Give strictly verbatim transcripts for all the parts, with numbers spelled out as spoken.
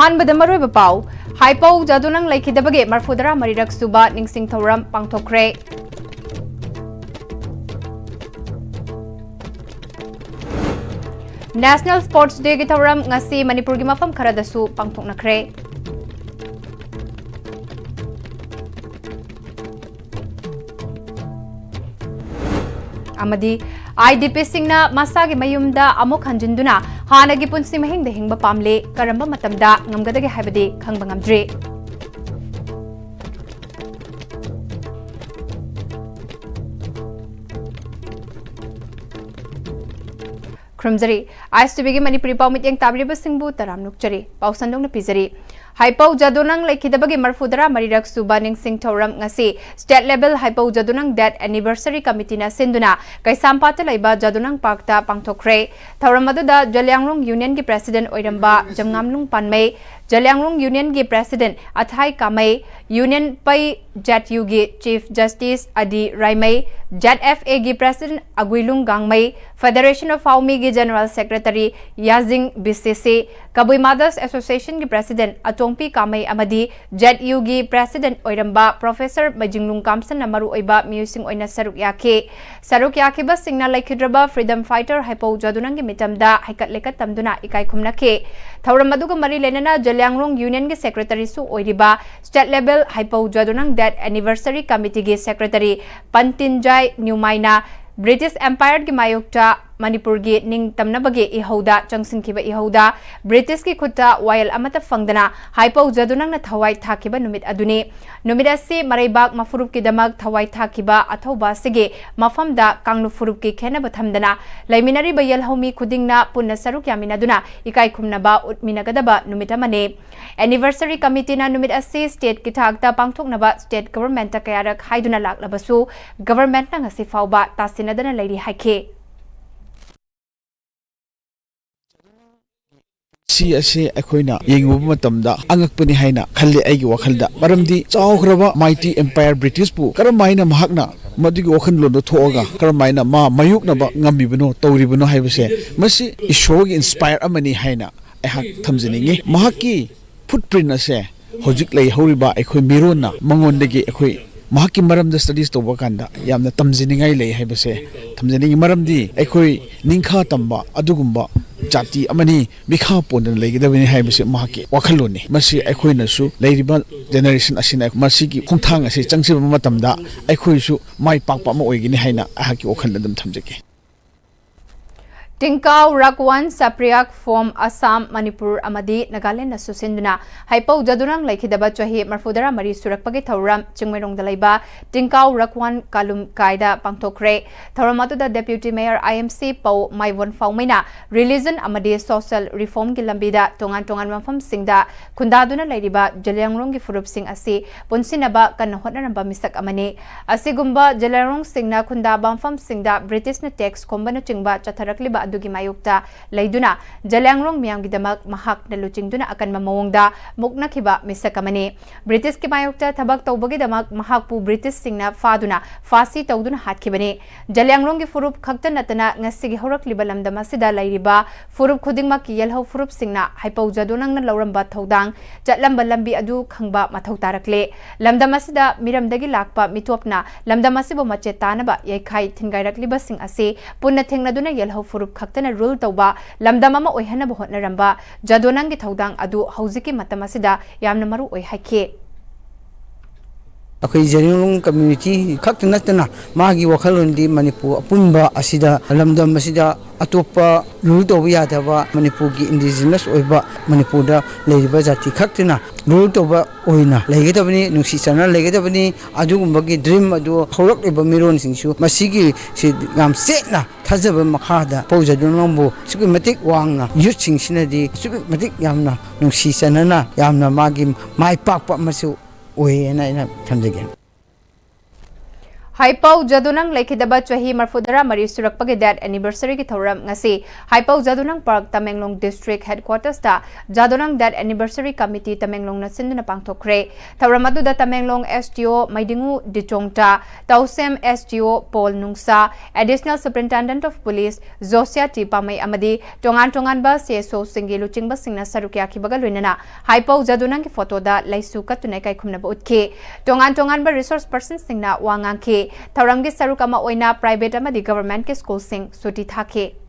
ꯑꯍꯥꯟꯕꯗ ꯃꯔꯨꯑꯣꯏꯕ ꯄꯥꯎ꯫ ꯍꯥꯏꯄꯧ ꯖꯥꯗꯨꯅꯪ ꯂꯩꯈꯤꯗꯕꯒꯤ ꯃꯔꯐꯨ ꯇꯔꯥ ꯃꯔꯤꯔꯛ ꯁꯨꯕ ꯅꯤꯡꯁꯤꯡ ꯊꯧꯔꯝ ꯄꯥꯡꯊꯣꯛꯈ꯭ꯔꯦ꯫ National Sports Day ꯒꯤ ꯊꯧꯔꯝ ꯉꯁꯤ ꯃꯅꯤꯄꯨꯔꯒꯤ ꯃꯐꯝ ꯈꯔꯗꯁꯨ ꯄꯥꯡꯊꯣꯛꯅꯈ꯭ꯔꯦ꯫ ꯑꯃꯗꯤ IDPꯁꯤꯡꯅ ꯃꯁꯥꯒꯤ ꯃꯌꯨꯝꯗ ꯑꯃꯨꯛ ꯍꯟꯖꯤꯟꯗꯨꯅ ꯍꯥꯟꯅꯒꯤ ꯄꯨꯟꯁꯤ ꯃꯍꯤꯡꯗ ꯍꯤꯡꯕ ꯄꯥꯝꯂꯦ, ꯀꯔꯝꯕ ꯃꯇꯝꯗ ꯉꯝꯒꯗꯒꯦ ꯍꯥꯏꯕꯗꯤ ꯈꯪꯕ ꯉꯝꯗ꯭ꯔꯤ꯫ ꯈꯨꯔꯨꯝꯖꯔꯤ꯫ ISTVꯒꯤ ꯃꯅꯤꯄꯨꯔꯤ ꯄꯥꯎ ꯃꯤꯠꯌꯦꯡ ꯇꯥꯕꯤꯔꯤꯕꯁꯤꯡꯕꯨ ꯇꯔꯥꯝ ꯅꯣꯛꯆꯔꯤ꯫ ꯄꯥꯎ ꯁꯟꯗꯣꯛꯅ ꯄꯤꯖꯔꯤ꯫ ꯍꯥꯏꯄꯧ ꯖꯥꯗꯨꯅꯪ ꯂꯩꯈꯤꯗꯕꯒꯤ ꯃꯔꯐꯨ ꯇꯔꯥ ꯃꯔꯤꯔꯛ ꯁꯨꯕ ꯅꯤꯡꯁꯤꯡ ꯊꯧꯔꯝ ꯉꯁꯤ State Level ꯍꯥꯏꯄꯧ ꯖꯥꯗꯨꯅꯪ Death Anniversary Committeeꯅ ꯁꯤꯟꯗꯨꯅ ꯀꯩꯁꯥꯝꯄꯥꯠꯇ ꯂꯩꯕ ꯖꯥꯗꯨꯅꯪ Parkꯇ ꯄꯥꯡꯊꯣꯛꯈ꯭ꯔꯦ꯫ ꯊꯧꯔꯝ ꯑꯗꯨꯗ ꯖꯂꯤꯌꯥꯡꯔꯣꯡ Unionꯒꯤ President ꯑꯣꯏꯔꯝꯕ ꯖꯝꯉꯥꯝꯂꯨꯡ ꯄꯥꯟꯃꯩ, ꯖꯂꯤꯌꯥꯡꯔꯣꯡ Unionꯒꯤ President ꯑꯊꯥꯏ ꯀꯥꯃꯩ, Union ꯄꯩ ZUꯒꯤ Chief Justice ꯑꯗꯤ ꯔꯥꯏꯃꯩ, ZFAꯒꯤ President ꯑꯒꯨꯏꯂꯨꯡ ꯒꯥꯡꯃꯩ, Federation of ꯍꯥꯎꯃꯤꯒꯤ General Secretary ꯌꯥꯖꯤꯡ ꯕꯤꯁꯤꯁꯤ, Kabui Mothers Associationꯒꯤ President ꯑꯇꯣꯝꯄꯤ ꯀꯥꯃꯩ ꯑꯃꯗꯤ ZUꯒꯤ President ꯑꯣꯏꯔꯝꯕ Professor ꯃꯩꯖꯤꯡꯂꯨꯡ ꯀꯥꯝꯁꯟꯅ ꯃꯔꯨꯑꯣꯏꯕ ꯃꯤꯑꯣꯏꯁꯤꯡ ꯑꯣꯏꯅ ꯁꯔꯨꯛ ꯌꯥꯈꯤ꯫ ꯁꯔꯨꯛ ꯌꯥꯈꯤꯕꯁꯤꯡꯅ ꯂꯩꯈꯤꯗ꯭ꯔꯕ Freedom Fighter ꯍꯥꯏꯄꯧ ꯖꯥꯗꯨꯅꯪꯒꯤ ꯃꯤꯇꯝꯗ ꯍꯩꯀꯠ ꯂꯩꯀꯠ ꯇꯝꯗꯨꯅ ꯏꯀꯥꯏ ꯈꯨꯝꯅꯈꯤ꯫ ꯊꯧꯔꯝ ꯑꯗꯨꯒ ꯃꯔꯤ ꯂꯩꯅꯅ ꯖꯂꯤꯌꯥꯡꯔꯣꯡ Unionꯒꯤ Secretaryꯁꯨ ꯑꯣꯏꯔꯤꯕ State Level ꯍꯥꯏꯄꯧ ꯖꯥꯗꯨꯅꯪ Death Anniversary Committeeꯒꯤ Secretary ꯄꯟꯇꯤꯟꯖꯥꯏ ꯅ꯭ꯌꯨꯃꯥꯏꯅ British Empireꯒꯤ ꯃꯥꯌꯣꯛꯇ ꯃꯅꯤꯄꯨꯔꯒꯤ ꯅꯤꯡꯇꯝꯅꯕꯒꯤ ꯏꯍꯧꯗ ꯆꯪꯁꯤꯟꯈꯤꯕ ꯏꯍꯧꯗ Britishꯀꯤ ꯈꯨꯠꯇ ꯋꯥꯌꯦꯜ ꯑꯃꯠꯇ ꯐꯪꯗꯅ ꯍꯥꯏꯄꯧ ꯖꯥꯗꯨꯅꯪꯅ ꯊꯋꯥꯏ ꯊꯥꯈꯤꯕ ꯅꯨꯃꯤꯠ ꯑꯗꯨꯅꯤ꯫ ꯅꯨꯃꯤꯠ ꯑꯁꯤ ꯃꯔꯩꯕꯥꯛ ꯃꯐꯨꯔꯨꯞꯀꯤꯗꯃꯛ ꯊꯋꯥꯏ ꯊꯥꯈꯤꯕ ꯑꯊꯧꯕ ꯑꯁꯤꯒꯤ ꯃꯐꯝꯗ ꯀꯥꯡꯂꯨꯞ ꯐꯨꯔꯨꯞꯀꯤ ꯈꯦꯟꯅꯕ ꯊꯝꯗꯅ ꯂꯩꯃꯤꯟꯅꯔꯤꯕ ꯌꯦꯜꯍꯧꯃꯤ ꯈꯨꯗꯤꯡꯅ ꯄꯨꯟꯅ ꯁꯔꯨꯛ ꯌꯥꯃꯤꯟꯅꯗꯨꯅ ꯏꯀꯥꯏ ꯈꯨꯝꯅꯕ ꯎꯠꯃꯤꯟꯅꯒꯗꯕ ꯅꯨꯃꯤꯠ ꯑꯃꯅꯤ꯫ Anniversary Committeeꯅ ꯅꯨꯃꯤꯠ ꯑꯁꯤ stateꯀꯤ ꯊꯥꯛꯇ ꯄꯥꯡꯊꯣꯛꯅꯕ state governmentꯇ ꯀꯌꯥꯔꯛ ꯍꯥꯏꯗꯨꯅ ꯂꯥꯛꯂꯕꯁꯨ governmentꯅ ꯉꯁꯤ ꯐꯥꯎꯕ ꯇꯥꯁꯤꯟꯅꯗꯅ ꯂꯩꯔꯤ ꯍꯥꯏꯈꯤ꯫ ꯁꯤ ꯑꯁꯤ ꯑꯩꯈꯣꯏꯅ ꯌꯦꯡꯉꯨꯕ ꯃꯇꯝꯗ ꯑꯉꯛꯄꯅꯤ ꯍꯥꯏꯅ ꯈꯜꯂꯤ ꯑꯩꯒꯤ ꯋꯥꯈꯜꯗ꯫ ꯃꯔꯝꯗꯤ ꯆꯥꯎꯈ꯭ꯔꯕ mighty empire Britishꯄꯨ ꯀꯔꯝ ꯍꯥꯏꯅ ꯃꯍꯥꯛꯅ ꯃꯗꯨꯒꯤ ꯋꯥꯈꯜꯂꯣꯟꯗꯣ ꯊꯣꯛꯑꯒ ꯀꯔꯝ ꯍꯥꯏꯅ ꯃꯥ ꯃꯥꯌꯣꯛꯅꯕ ꯉꯝꯃꯤꯕꯅꯣ, ꯇꯧꯔꯤꯕꯅꯣ ꯍꯥꯏꯕꯁꯦ, ꯃꯁꯤ ꯏꯁꯣꯔꯒꯤ inspire ꯑꯃꯅꯤ ꯍꯥꯏꯅ ꯑꯩꯍꯥꯛ ꯊꯝꯖꯅꯤꯡꯉꯤ꯫ ꯃꯍꯥꯛꯀꯤ ꯐꯨꯠꯄ꯭ꯔꯤꯟ ꯑꯁꯦ ꯍꯧꯖꯤꯛ ꯂꯩꯍꯧꯔꯤꯕ ꯑꯩꯈꯣꯏ ꯃꯤꯔꯣꯟꯅ ꯃꯉꯣꯟꯗꯒꯤ ꯑꯩꯈꯣꯏ ꯃꯍꯥꯛꯀꯤ ꯃꯔꯝꯗ ꯁ꯭ꯇꯗꯤꯁ ꯇꯧꯕ ꯀꯥꯟꯗ ꯌꯥꯝꯅ ꯇꯝꯖꯅꯤꯡꯉꯥꯏ ꯂꯩ ꯍꯥꯏꯕꯁꯦ ꯊꯝꯖꯅꯤꯡꯉꯤ꯫ ꯃꯔꯝꯗꯤ ꯑꯩꯈꯣꯏ ꯅꯤꯡꯈꯥ ꯇꯝꯕ ꯑꯗꯨꯒꯨꯝꯕ ꯖꯥꯇꯤ ꯑꯃꯅꯤ, ꯃꯤꯈꯥ ꯄꯣꯟꯗꯅ ꯂꯩꯒꯗꯕꯅꯤ ꯍꯥꯏꯕꯁꯦ ꯃꯍꯥꯛꯀꯤ ꯋꯥꯈꯜꯂꯣꯟꯅꯤ꯫ ꯃꯁꯤ ꯑꯩꯈꯣꯏꯅꯁꯨ, ꯂꯩꯔꯤꯕ ꯖꯦꯅꯦꯔꯦꯁꯟ ꯑꯁꯤꯅ ꯃꯁꯤꯒꯤ ꯈꯣꯡꯊꯥꯡ ꯑꯁꯤ ꯆꯪꯁꯤꯟꯕ ꯃꯇꯝꯗ ꯑꯩꯈꯣꯏꯁꯨ ꯃꯥꯏ ꯄꯥꯛꯄ ꯑꯃ ꯑꯣꯏꯒꯅꯤ ꯍꯥꯏꯅ ꯑꯩꯍꯥꯛꯀꯤ ꯋꯥꯈꯜꯗ ꯑꯗꯨꯝ ꯊꯝꯖꯒꯦ꯫ ꯇꯤꯡꯀꯥꯎ ꯔꯥꯛꯋꯥꯟ ꯁꯄ꯭ꯔꯤꯌꯥꯛ ꯐꯣꯝ ꯑꯁꯥꯝ, ꯃꯅꯤꯄꯨꯔ ꯑꯃꯗꯤ ꯅꯥꯒꯥꯂꯦꯟꯗꯁꯨ ꯁꯤꯟꯗꯨꯅ ꯍꯩꯄꯧ ꯖꯥꯗꯨꯅꯥꯡ ꯂꯩꯈꯤꯗꯕ ꯆꯍꯤ ꯃꯔꯤꯐꯨꯇꯔꯥ ꯃꯔꯤ ꯁꯨꯔꯛꯄꯒꯤ ꯊꯧꯔꯝ ꯆꯤꯡꯃꯩꯔꯣꯡꯗ ꯂꯩꯕ ꯇꯤꯡꯀꯥꯎ ꯔꯥꯛꯋꯥꯟ ꯀꯥꯂꯨꯝ ꯀꯥꯏꯗ ꯄꯥꯡꯊꯣꯛꯈ꯭ꯔꯦ꯫ ꯊꯧꯔꯝ ꯑꯗꯨꯗ ꯗꯦꯄ꯭ꯌꯨꯇꯤ ꯃꯦꯌꯔ ꯑꯥꯏ ꯑꯦꯝ ꯁꯤ ꯄꯧ ꯃꯥꯏꯕꯣꯟ ꯐꯥꯎꯃꯩꯅ ꯔꯤꯂꯤꯖꯟ ꯑꯃꯗꯤ ꯁꯣꯁꯤꯌꯦꯜ ꯔꯤꯐꯣꯔꯝꯒꯤ ꯂꯝꯕꯤꯗ ꯇꯣꯉꯥꯟ ꯇꯣꯉꯥꯟꯕ ꯃꯐꯝꯁꯤꯡꯗ ꯈꯨꯟꯗꯥꯗꯨꯅ ꯂꯩꯔꯤꯕ ꯖꯂꯤꯌꯥꯡꯔꯣꯡꯒꯤ ꯐꯨꯔꯨꯞꯁꯤꯡ ꯑꯁꯤ ꯄꯨꯟꯁꯤꯟꯅꯕ ꯀꯟꯅ ꯍꯣꯠꯅꯔꯝꯕ ꯃꯤꯁꯛ ꯑꯃꯅꯤ꯫ ꯑꯁꯤꯒꯨꯝꯕ ꯖꯂꯤꯌꯥꯡꯔꯣꯡꯁꯤꯡꯅ ꯈꯨꯟꯗꯥꯕ ꯃꯐꯝꯁꯤꯡꯗ ꯕ꯭ꯔꯤꯇꯤꯁꯅ ꯇꯦꯛꯁ ꯈꯣꯝꯕꯅꯆꯤꯡꯕ ꯆꯠꯊꯔꯛꯂꯤꯕ ꯑꯗꯨꯒꯤ ꯃꯥꯌꯣꯛꯇ ꯂꯩꯗꯨꯅ ꯖꯂꯤꯌꯥꯡꯔꯣꯡ ꯃꯤꯌꯥꯝꯒꯤꯗꯃꯛ ꯃꯍꯥꯛꯅ ꯂꯨꯆꯤꯡꯗꯨꯅ ꯑꯀꯟꯕ ꯃꯑꯣꯡꯗ ꯃꯨꯛꯅꯈꯤꯕ ꯃꯤꯁꯛ ꯑꯃꯅꯤ꯫ ꯕ꯭ꯔꯤꯇꯤꯁꯀꯤ ꯃꯥꯌꯣꯛꯇ ꯊꯕꯛ ꯇꯧꯕꯒꯤꯗꯃꯛ ꯃꯍꯥꯛꯄꯨ ꯕ꯭ꯔꯤꯇꯤꯁꯁꯤꯡꯅ ꯐꯥꯗꯨꯅ ꯐꯥꯁꯤ ꯇꯧꯗꯨꯅ ꯍꯥꯠꯈꯤꯕꯅꯤ꯫ ꯖꯂꯤꯌꯥꯡꯔꯣꯡꯒꯤ ꯐꯨꯔꯨꯞ ꯈꯛꯇ ꯅꯠꯇꯅ ꯉꯁꯤꯒꯤ ꯍꯧꯔꯛꯂꯤꯕ ꯂꯝꯗꯝ ꯑꯁꯤꯗ ꯂꯩꯔꯤꯕ ꯐꯨꯔꯨꯞ ꯈꯨꯗꯤꯡꯃꯛꯀꯤ ꯌꯦꯜꯍꯧ ꯐꯨꯔꯨꯞꯁꯤꯡꯅ ꯍꯩꯄꯧ ꯖꯥꯗꯣꯅꯪꯅ ꯂꯧꯔꯝꯕ ꯊꯧꯗꯥꯡ, ꯆꯠꯂꯝꯕ ꯂꯝꯕꯤ ꯑꯗꯨ ꯈꯪꯕ ꯃꯊꯧ ꯇꯥꯔꯛꯂꯦ꯫ ꯂꯝꯗꯝ ꯑꯁꯤꯗ ꯃꯤꯔꯝꯗꯒꯤ ꯂꯥꯛꯄ ꯃꯤꯇꯣꯞꯅ ꯂꯝꯗꯝ ꯑꯁꯤꯕꯨ ꯃꯆꯦꯠ ꯇꯥꯅꯕ ꯌꯩꯈꯥꯏ ꯊꯤꯟꯒꯥꯏꯔꯛꯂꯤꯕꯁꯤꯡ ꯑꯁꯤ ꯄꯨꯟꯅ ꯊꯦꯡꯅꯗꯨꯅ ꯌꯦꯜꯍꯧ ꯐꯨꯔꯨꯞ ꯈꯛꯇꯅ ꯔꯨꯜ ꯇꯧꯕ ꯂꯝꯗꯝ ꯑꯃ ꯑꯣꯏꯍꯟꯅꯕ ꯍꯣꯠꯅꯔꯝꯕ ꯖꯥꯗꯣꯅꯪꯒꯤ ꯊꯧꯗꯥꯡ ꯑꯗꯨ ꯍꯧꯖꯤꯛꯀꯤ ꯃꯇꯝ ꯑꯁꯤꯗ ꯌꯥꯝꯅ ꯃꯔꯨ ꯑꯣꯏ ꯍꯥꯏꯈꯤ꯫ ꯑꯩꯈꯣꯏ ꯖꯂꯤꯌꯥꯡꯔꯣꯡ ꯀꯝꯃ꯭ꯌꯨꯅꯤꯇꯤ ꯈꯛꯇ ꯅꯠꯇꯅ ꯃꯥꯒꯤ ꯋꯥꯈꯜꯂꯣꯟꯗꯤ ꯃꯅꯤꯄꯨꯔ ꯑꯄꯨꯟꯕ ꯑꯁꯤꯗ, ꯂꯝꯗꯝ ꯑꯁꯤꯗ ꯑꯇꯣꯞꯄ ꯔꯨꯜ ꯇꯧꯕ ꯌꯥꯗꯕ, ꯃꯅꯤꯄꯨꯔꯒꯤ ꯏꯟꯗꯤꯖꯤꯅꯁ ꯑꯣꯏꯕ, ꯃꯅꯤꯄꯨꯔꯗ ꯂꯩꯔꯤꯕ ꯖꯥꯇꯤ ꯈꯛꯇꯅ ꯔꯨꯜ ꯇꯧꯕ ꯑꯣꯏꯅ ꯂꯩꯒꯗꯕꯅꯤ, ꯅꯨꯡꯁꯤ ꯆꯥꯟꯅꯅ ꯂꯩꯒꯗꯕꯅꯤ꯫ ꯑꯗꯨꯒꯨꯝꯕꯒꯤ ꯗ꯭ꯔꯤꯝ ꯑꯗꯨ ꯍꯧꯔꯛꯂꯤꯕ ꯃꯤꯔꯣꯟꯁꯤꯡꯁꯨ ꯃꯁꯤꯒꯤ ꯁꯤ ꯌꯥꯝ ꯆꯦꯠꯅ ꯊꯥꯖꯕ ꯃꯈꯥꯗ ꯄꯧ ꯖꯥꯗꯣꯅꯪꯕꯨ ꯑꯁꯨꯛꯀꯤ ꯃꯇꯤꯛ ꯋꯥꯡꯅ ꯌꯨꯠꯁꯤꯡꯁꯤꯅꯗꯤ ꯑꯁꯨꯛꯀꯤ ꯃꯇꯤꯛ ꯌꯥꯝꯅ ꯅꯨꯡꯁꯤ ꯆꯥꯟꯅꯅ, ꯌꯥꯝꯅ ꯃꯥꯒꯤ ꯃꯥꯏ ꯄꯥꯛꯄ ꯑꯃꯁꯨ ꯑꯣꯏꯌꯦꯅ ꯑꯩꯅ ꯊꯝꯖꯒꯦ꯫ ꯍꯥꯏꯄꯧ ꯖꯗꯨꯅꯪ ꯂꯩꯈꯤꯗꯕ ꯆꯍꯤ ꯃꯔꯤꯐꯨꯇꯔꯥ ꯃꯔꯤ ꯁꯨꯔꯛꯄꯒꯤ death anniversary ꯒꯤ ꯊꯧꯔꯝ ꯉꯁꯤ ꯍꯥꯏꯄꯧ ꯖꯗꯨꯅꯪ Park, ꯇꯃꯦꯡꯂꯣꯡ District Headquarters ꯇ ꯖꯗꯨꯅꯪ Death Anniversary Committee ꯇꯃꯦꯡꯂꯣꯡꯅ ꯁꯤꯟꯗꯨꯅ ꯄꯥꯡꯊꯣꯛꯈ꯭ꯔꯦ꯫ ꯊꯧꯔꯝ ꯑꯗꯨꯗ ꯇꯃꯦꯡꯂꯣꯡ S D O ꯃꯩꯗꯤꯡꯉꯨ Dichongta, Tousem S D O Pol Nungsa, Additional Superintendent of Police Josiah T Pamei ꯑꯃꯗꯤ ꯇꯣꯉꯥꯟ ꯇꯣꯉꯥꯟꯕ C S O ꯁꯤꯡꯒꯤ ꯂꯨꯆꯤꯡꯕꯁꯤꯡꯅ ꯁꯔꯨꯛ ꯌꯥꯈꯤꯕꯒ ꯂꯣꯏꯅꯅ ꯍꯥꯏꯄꯧ ꯖꯗꯨꯅꯪꯒꯤ photo ꯗ ꯂꯩꯁꯨ ꯀꯠꯇꯨꯅ ꯏꯀꯥꯏ ꯈꯨꯝꯅꯕ ꯎꯠꯈꯤ꯫ ꯇꯣꯉꯥꯟ ꯇꯣꯉꯥꯟꯕ resource person ꯁꯤꯡꯅ ꯋꯥ ꯉꯥꯡꯈꯤ꯫ ꯊꯧꯔꯝꯒꯤ ꯁꯔꯨꯛ ꯑꯃ ꯑꯣꯏꯅ private ꯑꯃꯗꯤ government ꯀꯤ school ꯁꯤꯡ ꯁꯨꯇꯤ ꯊꯥꯈꯤ꯫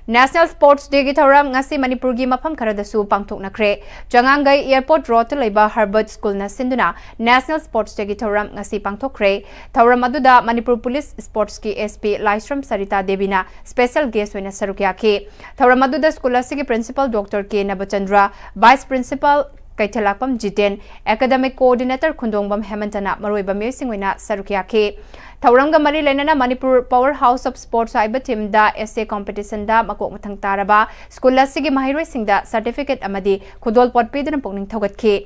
National Sports Day ꯒꯤ ꯊꯧꯔꯝ ꯉꯁꯤ ꯃꯅꯤꯄꯨꯔꯒꯤ ꯃꯐꯝ ꯈꯔꯗꯁꯨ ꯄꯥꯡꯊꯣꯛꯅꯈ꯭ꯔꯦ꯫ ꯆꯉꯥꯡꯒꯩ Airport Road ꯇ ꯂꯩꯕ Herbert School ꯅ ꯁꯤꯟꯗꯨꯅ National Sports Day ꯒꯤ ꯊꯧꯔꯝ ꯉꯁꯤ ꯄꯥꯡꯊꯣꯛꯈ꯭ꯔꯦ꯫ ꯊꯧꯔꯝ ꯑꯗꯨꯗ ꯃꯅꯤꯄꯨꯔ Police Sports ꯀꯤ S P ꯂꯥꯏꯁ꯭ꯔꯝ ꯁꯔꯤꯇꯥ ꯗꯦꯕꯤꯅ special guest ꯑꯣꯏꯅ ꯁꯔꯨꯛ ꯌꯥꯈꯤ꯫ ꯊꯧꯔꯝ ꯑꯗꯨꯗ school ꯑꯁꯤꯒꯤ Principal Doctor K ꯅꯕꯆꯟꯗ꯭ꯔ, Vice Principal ꯀꯩꯊꯦꯜꯂꯥꯛꯄꯝ Jiten, Academic Coordinator ꯈꯨꯟꯗꯣꯡꯕꯝ ꯍꯦꯃꯟꯇꯅ ꯃꯔꯨꯑꯣꯏꯕ ꯃꯤꯑꯣꯏꯁꯤꯡ ꯑꯣꯏꯅ ꯁꯔꯨꯛ ꯌꯥꯈꯤ꯫ ꯊꯧꯔꯝꯒ ꯃꯔꯤ ꯂꯩꯅꯅ Manipur Power House of Sports ꯍꯥꯏꯕ theme ꯗ essay competition ꯗ ꯃꯀꯣꯛ ꯃꯊꯪ ꯇꯥꯔꯕ school ꯑꯁꯤꯒꯤ ꯃꯍꯩꯔꯣꯏꯁꯤꯡꯗ certificate ꯑꯃꯗꯤ ꯈꯨꯗꯣꯜꯄꯣꯠ ꯄꯤꯗꯨꯅ ꯄꯨꯛꯅꯤꯡ ꯊꯧꯒꯠꯈꯤ꯫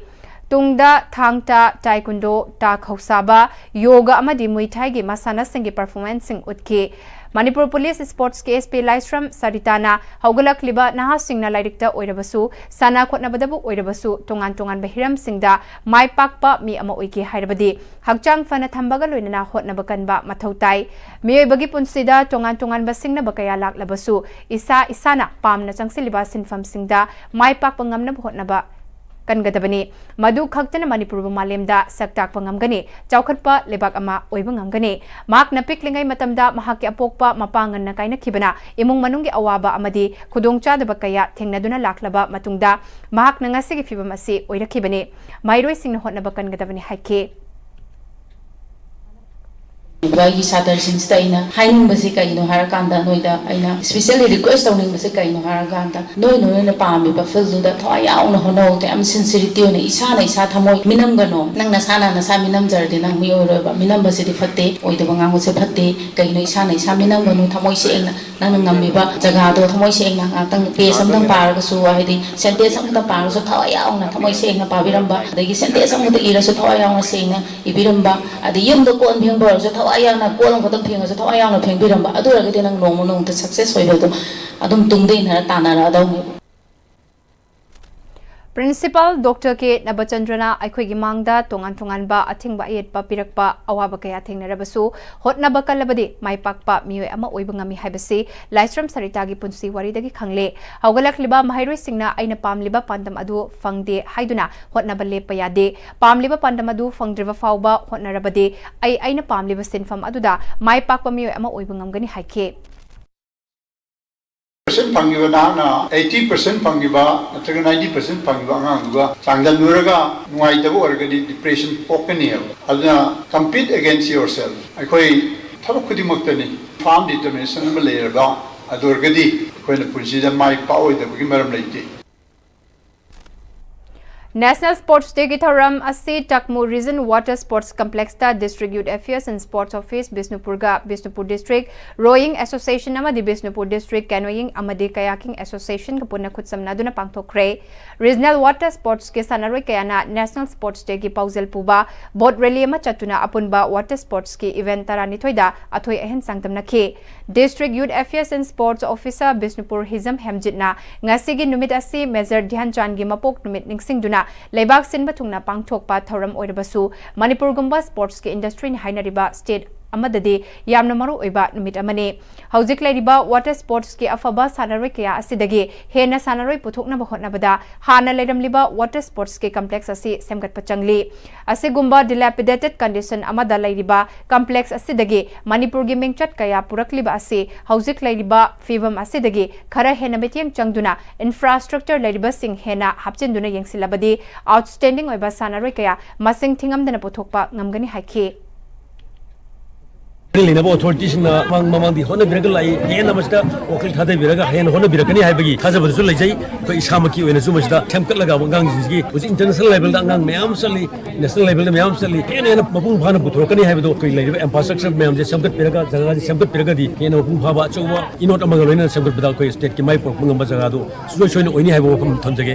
ꯇꯨꯡꯗ ꯊꯥꯡ ꯇꯥ, taekwondo, ꯇꯥ ꯈꯧꯁꯥꯕ, yoga ꯑꯃꯗꯤ Muay Thai ꯒꯤ ꯃꯁꯥꯟꯅꯁꯤꯡꯒꯤ performance ꯁꯤꯡ ꯎꯠꯈꯤ꯫ ꯃꯅꯤꯄꯨꯔ Police Sports ꯀꯤ S P ꯂꯥꯏꯁ꯭ꯔꯝ ꯁꯔꯤꯇꯥꯅ ꯍꯧꯒꯠꯂꯛꯂꯤꯕ ꯅꯍꯥꯁꯤꯡꯅ ꯂꯥꯏꯔꯤꯛꯇ ꯑꯣꯏꯔꯕꯁꯨ, ꯁꯥꯟꯅ ꯈꯣꯠꯅꯕꯗꯕꯨ ꯑꯣꯏꯔꯕꯁꯨ, ꯇꯣꯉꯥꯟ ꯇꯣꯉꯥꯟꯕ ꯍꯤꯔꯝꯁꯤꯡꯗ ꯃꯥꯏ ꯄꯥꯛꯄ ꯃꯤ ꯑꯃ ꯑꯣꯏꯒꯦ ꯍꯥꯏꯔꯕꯗꯤ ꯍꯛꯆꯥꯡ ꯐꯅ ꯊꯝꯕꯒ ꯂꯣꯏꯅꯅ ꯍꯣꯠꯅꯕ ꯀꯟꯕ ꯃꯊꯧ ꯇꯥꯏ꯫ ꯃꯤꯑꯣꯏꯕꯒꯤ ꯄꯨꯟꯁꯤꯗ ꯇꯣꯉꯥꯟ ꯇꯣꯉꯥꯟꯕ ꯁꯤꯡꯅꯕ ꯀꯌꯥ ꯂꯥꯛꯂꯕꯁꯨ, ꯏꯁꯥ ꯏꯁꯥꯅ ꯄꯥꯝꯅ ꯆꯪꯁꯤꯜꯂꯤꯕ ꯁꯤꯟꯐꯝꯁꯤꯡꯗ ꯃꯥꯏ ꯄꯥꯛꯄ ꯉꯝꯅꯕ ꯍꯣꯠꯅꯕ ꯀꯟꯒꯗꯕꯅꯤ꯫ ꯃꯗꯨ ꯈꯛꯇꯅ ꯃꯅꯤꯄꯨꯔꯕꯨ ꯃꯥꯂꯦꯝꯗ ꯁꯛ ꯇꯥꯛꯄ ꯉꯝꯒꯅꯤ, ꯆꯥꯎꯈꯠꯄ ꯂꯩꯕꯥꯛ ꯑꯃ ꯑꯣꯏꯕ ꯉꯝꯒꯅꯤ꯫ ꯃꯍꯥꯛꯅ ꯄꯤꯛꯂꯤꯉꯩ ꯃꯇꯝꯗ ꯃꯍꯥꯛꯀꯤ ꯑꯄꯣꯛꯄ ꯃꯄꯥ ꯉꯟꯅ ꯀꯥꯏꯅꯈꯤꯕꯅ ꯏꯃꯨꯡ ꯃꯅꯨꯡꯒꯤ ꯑꯋꯥꯕ ꯑꯃꯗꯤ ꯈꯨꯗꯣꯡꯆꯥꯗꯕ ꯀꯌꯥ ꯊꯦꯡꯅꯗꯨꯅ ꯂꯥꯛꯂꯕ ꯃꯇꯨꯡꯗ ꯃꯍꯥꯛꯅ ꯉꯁꯤꯒꯤ ꯐꯤꯚꯝ ꯑꯁꯤ ꯑꯣꯏꯔꯛꯈꯤꯕꯅꯤ꯫ ꯃꯍꯩꯔꯣꯏꯁꯤꯡꯅ ꯍꯣꯠꯅꯕ ꯀꯟꯒꯗꯕꯅꯤ ꯍꯥꯏꯈꯤ꯫ ꯑꯩꯒꯤ ꯁꯥꯇ꯭ꯔꯁꯤꯡꯁꯤꯗ ꯑꯩꯅ ꯍꯥꯏꯅꯤꯡꯕꯁꯤ ꯀꯩꯅꯣ ꯍꯥꯏꯔꯀꯥꯟꯗ, ꯅꯣꯏꯗ ꯑꯩꯅ specially request ꯇꯧꯅꯤꯡꯕꯁꯤ ꯀꯩꯅꯣ ꯍꯥꯏꯔꯀꯥꯟꯗ, ꯅꯣꯏ ꯅꯣꯏꯅ ꯄꯥꯝꯃꯤꯕ field ꯗꯨꯗ ꯊꯋꯥꯏ ꯌꯥꯎꯅ ꯍꯣꯠꯅꯧ, ꯌꯥꯝ sincerity ꯑꯣꯏꯅ ꯏꯁꯥꯅ ꯏꯁꯥ ꯊꯃꯣꯏ ꯃꯤꯅꯝꯒꯅꯣ꯫ ꯅꯪ ꯅꯁꯥꯅ ꯅꯁꯥ ꯃꯤꯅꯝꯖꯔꯗꯤ ꯅꯪ ꯃꯤ ꯑꯣꯏꯔꯣꯏꯕ꯫ ꯃꯤꯅꯝꯕꯁꯤꯗꯤ ꯐꯠꯇꯦ, ꯑꯣꯏꯗꯕ ꯉꯥꯡꯕꯁꯦ ꯐꯠꯇꯦ꯫ ꯀꯩꯒꯤꯅꯣ? ꯏꯁꯥꯅ ꯏꯁꯥ ꯃꯤꯅꯝꯒꯅꯨ, ꯊꯃꯣꯏ ꯁꯦꯡꯅ ꯅꯪꯅ ꯉꯝꯃꯤꯕ ꯖꯒꯥꯗꯣ ꯊꯃꯣꯏ ꯁꯦꯡꯅ ꯉꯥꯛꯇꯪ page ꯑꯃꯇꯪ ꯄꯥꯔꯒꯁꯨ, ꯍꯥꯏꯗꯤ sentence ꯑꯃꯇꯪ ꯄꯥꯔꯒꯁꯨ ꯊꯋꯥꯏ ꯌꯥꯎꯅ ꯊꯃꯣꯏ ꯁꯦꯡꯅ ꯄꯥꯕꯤꯔꯝꯕ, ꯑꯗꯒꯤ sentence ꯑꯃꯇ ꯏꯔꯁꯨ ꯊꯋꯥꯏ ꯌꯥꯎꯅ ꯁꯦꯡꯅ ꯏꯕꯤꯔꯝꯕ, ꯑꯗꯩ ꯌꯨꯝꯗ ꯀꯣꯟ ꯐꯦꯡꯕ ꯑꯣꯏꯔꯁꯨ ꯊꯋꯥꯏ ꯌꯥꯎꯅ ꯀꯣꯟ ꯑꯃꯈꯛꯇꯪ ꯐꯦꯡꯉꯁꯨ ꯊꯋꯥꯏ ꯌꯥꯎꯅ ꯐꯦꯡꯕꯤꯔꯝꯕ, ꯑꯗꯨ ꯑꯣꯏꯔꯒꯗꯤ ꯅꯪ ꯅꯣꯡꯃ ꯅꯣꯡꯃꯇ success ꯑꯣꯏꯕꯗꯣ ꯑꯗꯨꯝ ꯇꯨꯡꯗ ꯏꯟꯅꯔ ꯇꯥꯟꯅꯔꯛꯑꯗꯧꯅꯦꯕ꯫ Principal Doctor ꯀꯦ ꯅꯕꯆꯟꯗ꯭ꯔꯅ ꯑꯩꯈꯣꯏꯒꯤ ꯃꯥꯡꯗ ꯇꯣꯉꯥꯟ ꯇꯣꯉꯥꯟꯕ ꯑꯊꯤꯡꯕ ꯑꯌꯦꯠꯄ ꯄꯤꯔꯛꯄ, ꯑꯋꯥꯕ ꯀꯌꯥ ꯊꯦꯡꯅꯔꯕꯁꯨ ꯍꯣꯠꯅꯕ ꯀꯜꯂꯕꯗꯤ ꯃꯥꯏ ꯄꯥꯛꯄ ꯃꯤꯑꯣꯏ ꯑꯃ ꯑꯣꯏꯕ ꯉꯝꯃꯤ ꯍꯥꯏꯕꯁꯤ ꯂꯥꯏꯁ꯭ꯔꯝ ꯁꯔꯤꯇꯥꯒꯤ ꯄꯨꯟꯁꯤ ꯋꯥꯔꯤꯗꯒꯤ ꯈꯪꯂꯦ꯫ ꯍꯧꯒꯠꯂꯛꯂꯤꯕ ꯃꯍꯩꯔꯣꯏꯁꯤꯡꯅ ꯑꯩꯅ ꯄꯥꯝꯂꯤꯕ ꯄꯥꯟꯗꯝ ꯑꯗꯨ ꯐꯪꯗꯦ ꯍꯥꯏꯗꯨꯅ ꯍꯣꯠꯅꯕ ꯂꯦꯞꯄ ꯌꯥꯗꯦ꯫ ꯄꯥꯝꯂꯤꯕ ꯄꯥꯟꯗꯝ ꯑꯗꯨ ꯐꯪꯗ꯭ꯔꯤꯕ ꯐꯥꯎꯕ ꯍꯣꯠꯅꯔꯕꯗꯤ ꯑꯩ ꯑꯩꯅ ꯄꯥꯝꯂꯤꯕ ꯁꯤꯟꯐꯝ ꯑꯗꯨꯗ ꯃꯥꯏ ꯄꯥꯛꯄ ꯃꯤꯑꯣꯏ ꯑꯃ ꯑꯣꯏꯕ ꯉꯝꯒꯅꯤ ꯍꯥꯏꯈꯤ꯫ Percent ꯐꯪꯉꯤꯕ ꯅꯍꯥꯛꯅ eighty percent ꯐꯪꯉꯤꯕ ꯅꯠꯇ꯭ꯔꯒ ninety percent ꯐꯪꯉꯤꯕ ꯑꯉꯥꯡꯗꯨꯒ ꯆꯥꯡꯗꯝꯅꯔꯒ ꯅꯨꯡꯉꯥꯏꯇꯕ ꯑꯣꯏꯔꯒꯗꯤ depression ꯄꯣꯛꯀꯅꯤꯕ꯫ ꯑꯗꯨꯅ compete against yourself꯫ ꯑꯩꯈꯣꯏ ꯊꯕꯛ ꯈꯨꯗꯤꯡꯃꯛꯇꯅꯤ firm determination ꯑꯃ ꯂꯩꯔꯕ ꯑꯗꯨ ꯑꯣꯏꯔꯒꯗꯤ ꯑꯩꯈꯣꯏꯅ ꯄꯨꯟꯁꯤꯗ ꯃꯥꯏ ꯄꯥꯛꯑꯣꯏꯗꯕꯒꯤ ꯃꯔꯝ ꯂꯩꯇꯦ꯫ National Sports Day ꯒꯤ ꯊꯧꯔꯝ ꯑꯁꯤ ꯇꯛꯃꯨ Region Water Sports Complex ꯇ District Youth Affairs and Sports Office ꯕꯤꯁꯅꯨꯄꯨꯔꯒ Bishnupur District Rowing Association ꯑꯃꯗꯤ ꯕꯤꯁꯅꯨꯄꯨꯔ District Canoeing ꯑꯃꯗꯤ Kayaking Association ꯒ ꯄꯨꯟꯅ ꯈꯨꯠꯁꯝꯅꯗꯨꯅ ꯄꯥꯡꯊꯣꯛꯈ꯭ꯔꯦ꯫ Regional Water Sports ꯀꯤ ꯁꯥꯟꯅꯔꯣꯏ ꯀꯌꯥꯅ National Sports Day ꯒꯤ ꯄꯥꯎꯖꯦꯜ ꯄꯨꯕ boat rally ꯑꯃ ꯆꯠꯇꯨꯅ ꯑꯄꯨꯟꯕ water sports ꯀꯤ event ꯇꯔꯥꯅꯤꯊꯣꯏꯗ ꯑꯊꯣꯏ ꯑꯍꯦꯟ ꯆꯥꯡꯗꯝꯅꯈꯤ꯫ District Youth Affairs and Sports Officer Bishnupur ꯍꯤꯖꯝ ꯍꯦꯝꯖꯤꯠꯅ ꯉꯁꯤꯒꯤ ꯅꯨꯃꯤꯠ ꯑꯁꯤ Major ꯙ꯭ꯌꯥꯟ ꯆꯥꯟꯒꯤ ꯃꯄꯣꯛ ꯅꯨꯃꯤꯠ ꯅꯤꯡꯁꯤꯡꯗꯨꯅ ꯂꯩꯕꯥꯛ ꯁꯤꯟꯕ ꯊꯨꯡꯅ ꯄꯥꯡꯊꯣꯛꯄ ꯊꯧꯔꯝ ꯑꯣꯏꯔꯕꯁꯨ ꯃꯅꯤꯄꯨꯔꯒꯨꯝꯕ sports ꯀꯤ industry ꯅ ꯍꯥꯏꯅꯔꯤꯕ state ꯑꯃꯗꯗꯤ ꯌꯥꯝꯅ ꯃꯔꯨ ꯑꯣꯏꯕ ꯅꯨꯃꯤꯠ ꯑꯃꯅꯤ꯫ ꯍꯧꯖꯤꯛ ꯂꯩꯔꯤꯕ water sports ꯀꯤ ꯑꯐꯕ ꯁꯥꯟꯅꯔꯣꯏ ꯀꯌꯥ ꯑꯁꯤꯗꯒꯤ ꯍꯦꯟꯅ ꯁꯥꯟꯅꯔꯣꯏ ꯄꯨꯊꯣꯛꯅꯕ ꯍꯣꯠꯅꯕꯗ ꯍꯥꯟꯅ ꯂꯩꯔꯝꯂꯤꯕ water sports ꯀꯤ complex ꯑꯁꯤ ꯁꯦꯝꯒꯠꯄ ꯆꯪꯂꯤ꯫ ꯑꯁꯤꯒꯨꯝꯕ dilapidated condition ꯑꯃꯗ ꯂꯩꯔꯤꯕ complex ꯑꯁꯤꯗꯒꯤ ꯃꯅꯤꯄꯨꯔꯒꯤ ꯃꯤꯡꯆꯠ ꯀꯌꯥ ꯄꯨꯔꯛꯂꯤꯕ ꯑꯁꯤ ꯍꯧꯖꯤꯛ ꯂꯩꯔꯤꯕ ꯐꯤꯚꯝ ꯑꯁꯤꯗꯒꯤ ꯈꯔ ꯍꯦꯟꯅ ꯃꯤꯠꯌꯦꯡ ꯆꯪꯗꯨꯅ infrastructure ꯂꯩꯔꯤꯕꯁꯤꯡ ꯍꯦꯟꯅ ꯍꯥꯞꯆꯤꯟꯗꯨꯅ ꯌꯦꯡꯁꯤꯜꯂꯕꯗꯤ outstanding ꯑꯣꯏꯕ ꯁꯥꯟꯅꯔꯣꯏ ꯀꯌꯥ ꯃꯁꯤꯡ ꯊꯤꯉꯝꯗꯅ ꯄꯨꯊꯣꯛꯄ ꯉꯝꯒꯅꯤ ꯍꯥꯏꯈꯤ꯫ ꯂꯩꯅꯕ ꯑꯣꯊꯣꯔꯤꯇꯤꯁꯤꯡꯅ ꯃꯃꯥꯡ ꯃꯃꯥꯡꯗꯤ ꯍꯣꯠꯅꯕꯤꯔꯒ ꯂꯥꯛꯏ, ꯍꯦꯟꯅ ꯃꯁꯤꯗ ꯋꯥꯈꯜ ꯊꯥꯗꯕꯤꯔꯒ ꯍꯦꯟꯅ ꯍꯣꯠꯅꯕꯤꯔꯛꯀꯅꯤ ꯍꯥꯏꯕꯒꯤ ꯊꯥꯖꯕꯗꯨꯁꯨ ꯂꯩꯖꯩ꯫ ꯑꯩꯈꯣꯏ ꯏꯁꯥꯃꯛꯀꯤ ꯑꯣꯏꯅꯁꯨ ꯃꯁꯤꯗ ꯁꯦꯝꯒꯠꯂꯒ ꯑꯉꯥꯡꯁꯤꯡꯁꯤꯒꯤ ꯍꯧꯖꯤꯛ ꯏꯟꯇꯔꯅꯦꯁꯅꯦꯜ ꯂꯦꯚꯦꯜꯗ ꯑꯉꯥꯡ ꯃꯌꯥꯝ ꯆꯠꯂꯤ, ꯅꯦꯁꯅꯦꯜ ꯂꯦꯚꯦꯜꯗ ꯃꯌꯥꯝ ꯆꯠꯂꯤ꯫ ꯍꯦꯟꯅ ꯍꯦꯟꯅ ꯃꯄꯨꯡ ꯐꯥꯅ ꯄꯨꯊꯣꯔꯛꯀꯅꯤ ꯍꯥꯏꯕꯗꯣ ꯑꯩꯈꯣꯏ ꯂꯩꯔꯤꯕ ꯏꯟꯐ꯭ꯔꯥꯁ꯭ꯇ꯭ꯔꯛꯆꯔ ꯃꯌꯥꯝꯁꯦ ꯁꯦꯝꯒꯠꯄꯤꯔꯒ, ꯖꯒꯥꯁꯦ ꯁꯦꯝꯒꯠꯄꯤꯔꯒꯗꯤ ꯍꯦꯟꯅ ꯃꯄꯨꯡ ꯐꯥꯕ ꯑꯆꯧꯕ ꯏꯅꯣꯠ ꯑꯃꯒ ꯂꯣꯏꯅꯅ ꯁꯦꯝꯒꯠꯄꯗ ꯑꯩꯈꯣꯏ ꯁ꯭ꯇꯦꯠꯀꯤ ꯃꯥꯏ ꯄꯨꯔꯛꯄ ꯉꯝꯕ ꯖꯒꯥꯗꯣ ꯁꯨꯡꯁꯣꯏ ꯁꯣꯏꯗꯅ ꯑꯣꯏꯅꯤ ꯍꯥꯏꯕ ꯋꯥꯐꯝ ꯊꯝꯖꯒꯦ꯫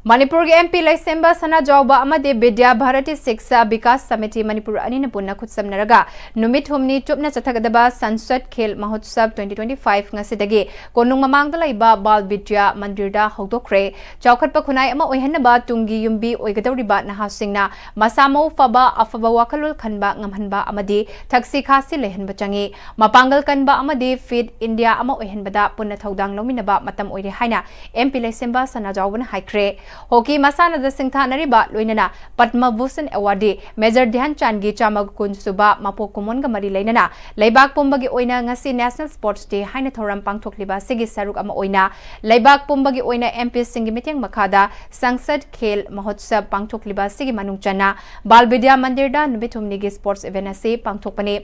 ꯃꯅꯤꯄꯨꯔꯒꯤ ꯑꯦꯝ ꯄꯤ ꯂꯩꯁꯦꯝꯕ ꯁꯅꯥꯖꯥꯎꯕ ꯑꯃꯗꯤ ꯕꯤꯗ꯭ꯌꯥ ꯚꯥꯔꯇꯤ ꯁꯤꯛꯁꯥ ꯕꯤꯀꯥꯁ ꯁꯃꯤꯇꯤ ꯃꯅꯤꯄꯨꯔ ꯑꯅꯤꯅ ꯄꯨꯟꯅ ꯈꯨꯠꯁꯝꯅꯔꯒ ꯅꯨꯃꯤꯠ ꯍꯨꯝꯅꯤ ꯆꯨꯞꯅ ꯆꯠꯊꯒꯗꯕ ꯁꯟꯁꯗ ꯈꯦꯜ ꯃꯍꯣꯠꯁꯕ twenty twenty-five ꯉꯁꯤꯗꯒꯤ ꯀꯣꯅꯨꯡ ꯃꯃꯥꯡꯗ ꯂꯩꯕ ꯕꯥꯜ ꯕꯤꯗ꯭ꯌꯥ ꯃꯟꯗꯤꯔꯗ ꯍꯧꯗꯣꯛꯈ꯭ꯔꯦ꯫ ꯆꯥꯎꯈꯠꯄ ꯈꯨꯟꯅꯥꯏ ꯑꯃ ꯑꯣꯏꯍꯟꯅꯕ ꯇꯨꯡꯒꯤ ꯌꯨꯝꯕꯤ ꯑꯣꯏꯒꯗꯧꯔꯤꯕ ꯅꯍꯥꯁꯤꯡꯅ ꯃꯁꯥ ꯃꯎ ꯐꯕ, ꯑꯐꯕ ꯋꯥꯈꯜꯂꯣꯟ ꯈꯟꯕ ꯉꯝꯍꯟꯕ ꯑꯃꯗꯤ ꯊꯛꯁꯤ ꯈꯥꯁꯤ ꯂꯩꯍꯟꯕ ꯆꯪꯏ꯫ ꯃꯄꯥꯡꯒꯜ ꯀꯟꯕ ꯑꯃꯗꯤ ꯐꯤꯠ ꯏꯟꯗꯤꯌꯥ ꯑꯃ ꯑꯣꯏꯍꯟꯕꯗ ꯄꯨꯟꯅ ꯊꯧꯗꯥꯡ ꯂꯧꯃꯤꯟꯅꯕ ꯃꯇꯝ ꯑꯣꯏꯔꯦ ꯍꯥꯏꯅ ꯑꯦꯝ ꯄꯤ ꯂꯩꯁꯦꯝꯕ ꯁꯅꯥꯖꯥꯎꯕꯅ ꯍꯥꯏꯈ꯭ꯔꯦ꯫ ꯍꯣꯀꯤ ꯃꯁꯥꯟꯅꯗ ꯁꯤꯡꯊꯥꯅꯔꯤꯕ ꯂꯣꯏꯅꯅ ꯄꯗꯃ ꯚꯨꯁꯟ ꯑꯦꯋꯥꯔꯗꯤ ꯃꯦꯖꯔ ꯙ꯭ꯌꯥꯟ ꯆꯥꯟꯒꯤ ꯆꯥꯝꯃꯒ ꯀꯨꯟ ꯁꯨꯕ ꯃꯄꯣꯛ ꯀꯨꯝꯑꯣꯟꯒ ꯃꯔꯤ ꯂꯩꯅꯅ ꯂꯩꯕꯥꯛ ꯄꯨꯝꯕꯒꯤ ꯑꯣꯏꯅ ꯉꯁꯤ ꯅꯦꯁꯅꯦꯜ ꯁ꯭ꯄꯣꯔꯠꯁ ꯗꯦ ꯍꯥꯏꯅ ꯊꯧꯔꯝ ꯄꯥꯡꯊꯣꯛꯂꯤꯕ ꯑꯁꯤꯒꯤ ꯁꯔꯨꯛ ꯑꯃ ꯑꯣꯏꯅ ꯂꯩꯕꯥꯛ ꯄꯨꯝꯕꯒꯤ ꯑꯣꯏꯅ ꯑꯦꯝ ꯄꯤꯁꯤꯡꯒꯤ ꯃꯤꯠꯌꯦꯡ ꯃꯈꯥꯗ ꯁꯪꯁꯗ ꯈꯦꯜ ꯃꯍꯣꯠꯁꯕ ꯄꯥꯡꯊꯣꯛꯂꯤꯕ ꯑꯁꯤꯒꯤ ꯃꯅꯨꯡ ꯆꯟꯅ ꯕꯥꯜ ꯕꯤꯗ꯭ꯌꯥ ꯃꯟꯗꯤꯔꯗ ꯅꯨꯃꯤꯠ ꯍꯨꯝꯅꯤꯒꯤ ꯁ꯭ꯄꯣꯔꯠꯁ ꯏꯚꯦꯟꯠ ꯑꯁꯤ ꯄꯥꯡꯊꯣꯛꯄꯅꯤ꯫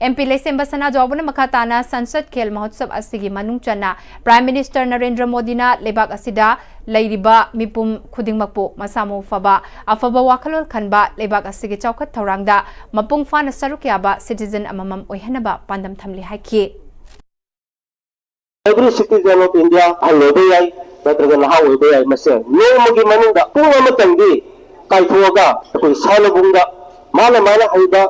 ꯑꯦꯝ ꯄꯤ ꯂꯩꯁꯦꯝꯕ ꯁꯅꯥꯖꯥꯎꯕꯅ ꯃꯈꯥ ꯇꯥꯅ ꯁꯟꯁꯗ ꯈꯦꯜ ꯃꯍꯣꯠꯁꯕ ꯑꯁꯤꯒꯤ ꯃꯅꯨꯡ ꯆꯟꯅ ꯄ꯭ꯔꯥꯏꯝ ꯃꯤꯅꯤꯁꯇꯔ ꯅꯔꯦꯟꯗ꯭ꯔ ꯃꯣꯗꯤꯅ ꯂꯩꯕꯥꯛ ꯑꯁꯤꯗ ꯂꯩꯔꯤꯕ ꯃꯤꯄꯨꯝ ꯈꯨꯗꯤꯡꯃꯛꯄꯨ ꯃꯁꯥ ꯃꯎ ꯐꯕ, ꯑꯐꯕ ꯋꯥꯈꯜꯂꯣꯟ ꯈꯟꯕ, ꯂꯩꯕꯥꯛ ꯑꯁꯤꯒꯤ ꯆꯥꯎꯈꯠ ꯊꯧꯔꯥꯡꯗ ꯃꯄꯨꯡ ꯐꯥꯅ ꯁꯔꯨꯛ ꯌꯥꯕ ꯁꯤꯇꯤꯖꯟ ꯑꯃꯃꯝ ꯑꯣꯏꯍꯟꯅꯕ ꯄꯥꯟꯗꯝ ꯊꯝꯂꯤ ꯍꯥꯏꯈꯤ꯫ Every citizen of India, ꯑꯍꯜ ꯑꯣꯏꯕ ꯌꯥꯏ, ꯅꯠꯇ꯭ꯔꯒ ꯅꯍꯥ ꯑꯣꯏꯕ ꯌꯥꯏ, ꯃꯁꯦ ꯅꯣꯡꯃꯒꯤ ꯃꯅꯨꯡꯗ ꯄꯨꯡ ꯑꯃꯇꯪꯗꯤ ꯀꯥꯏꯊꯣꯛꯑꯒ ꯑꯩꯈꯣꯏ ꯁꯥꯟꯅꯕꯨꯡꯗ ꯃꯥꯅ ꯃꯥꯅ ꯍꯩꯕ,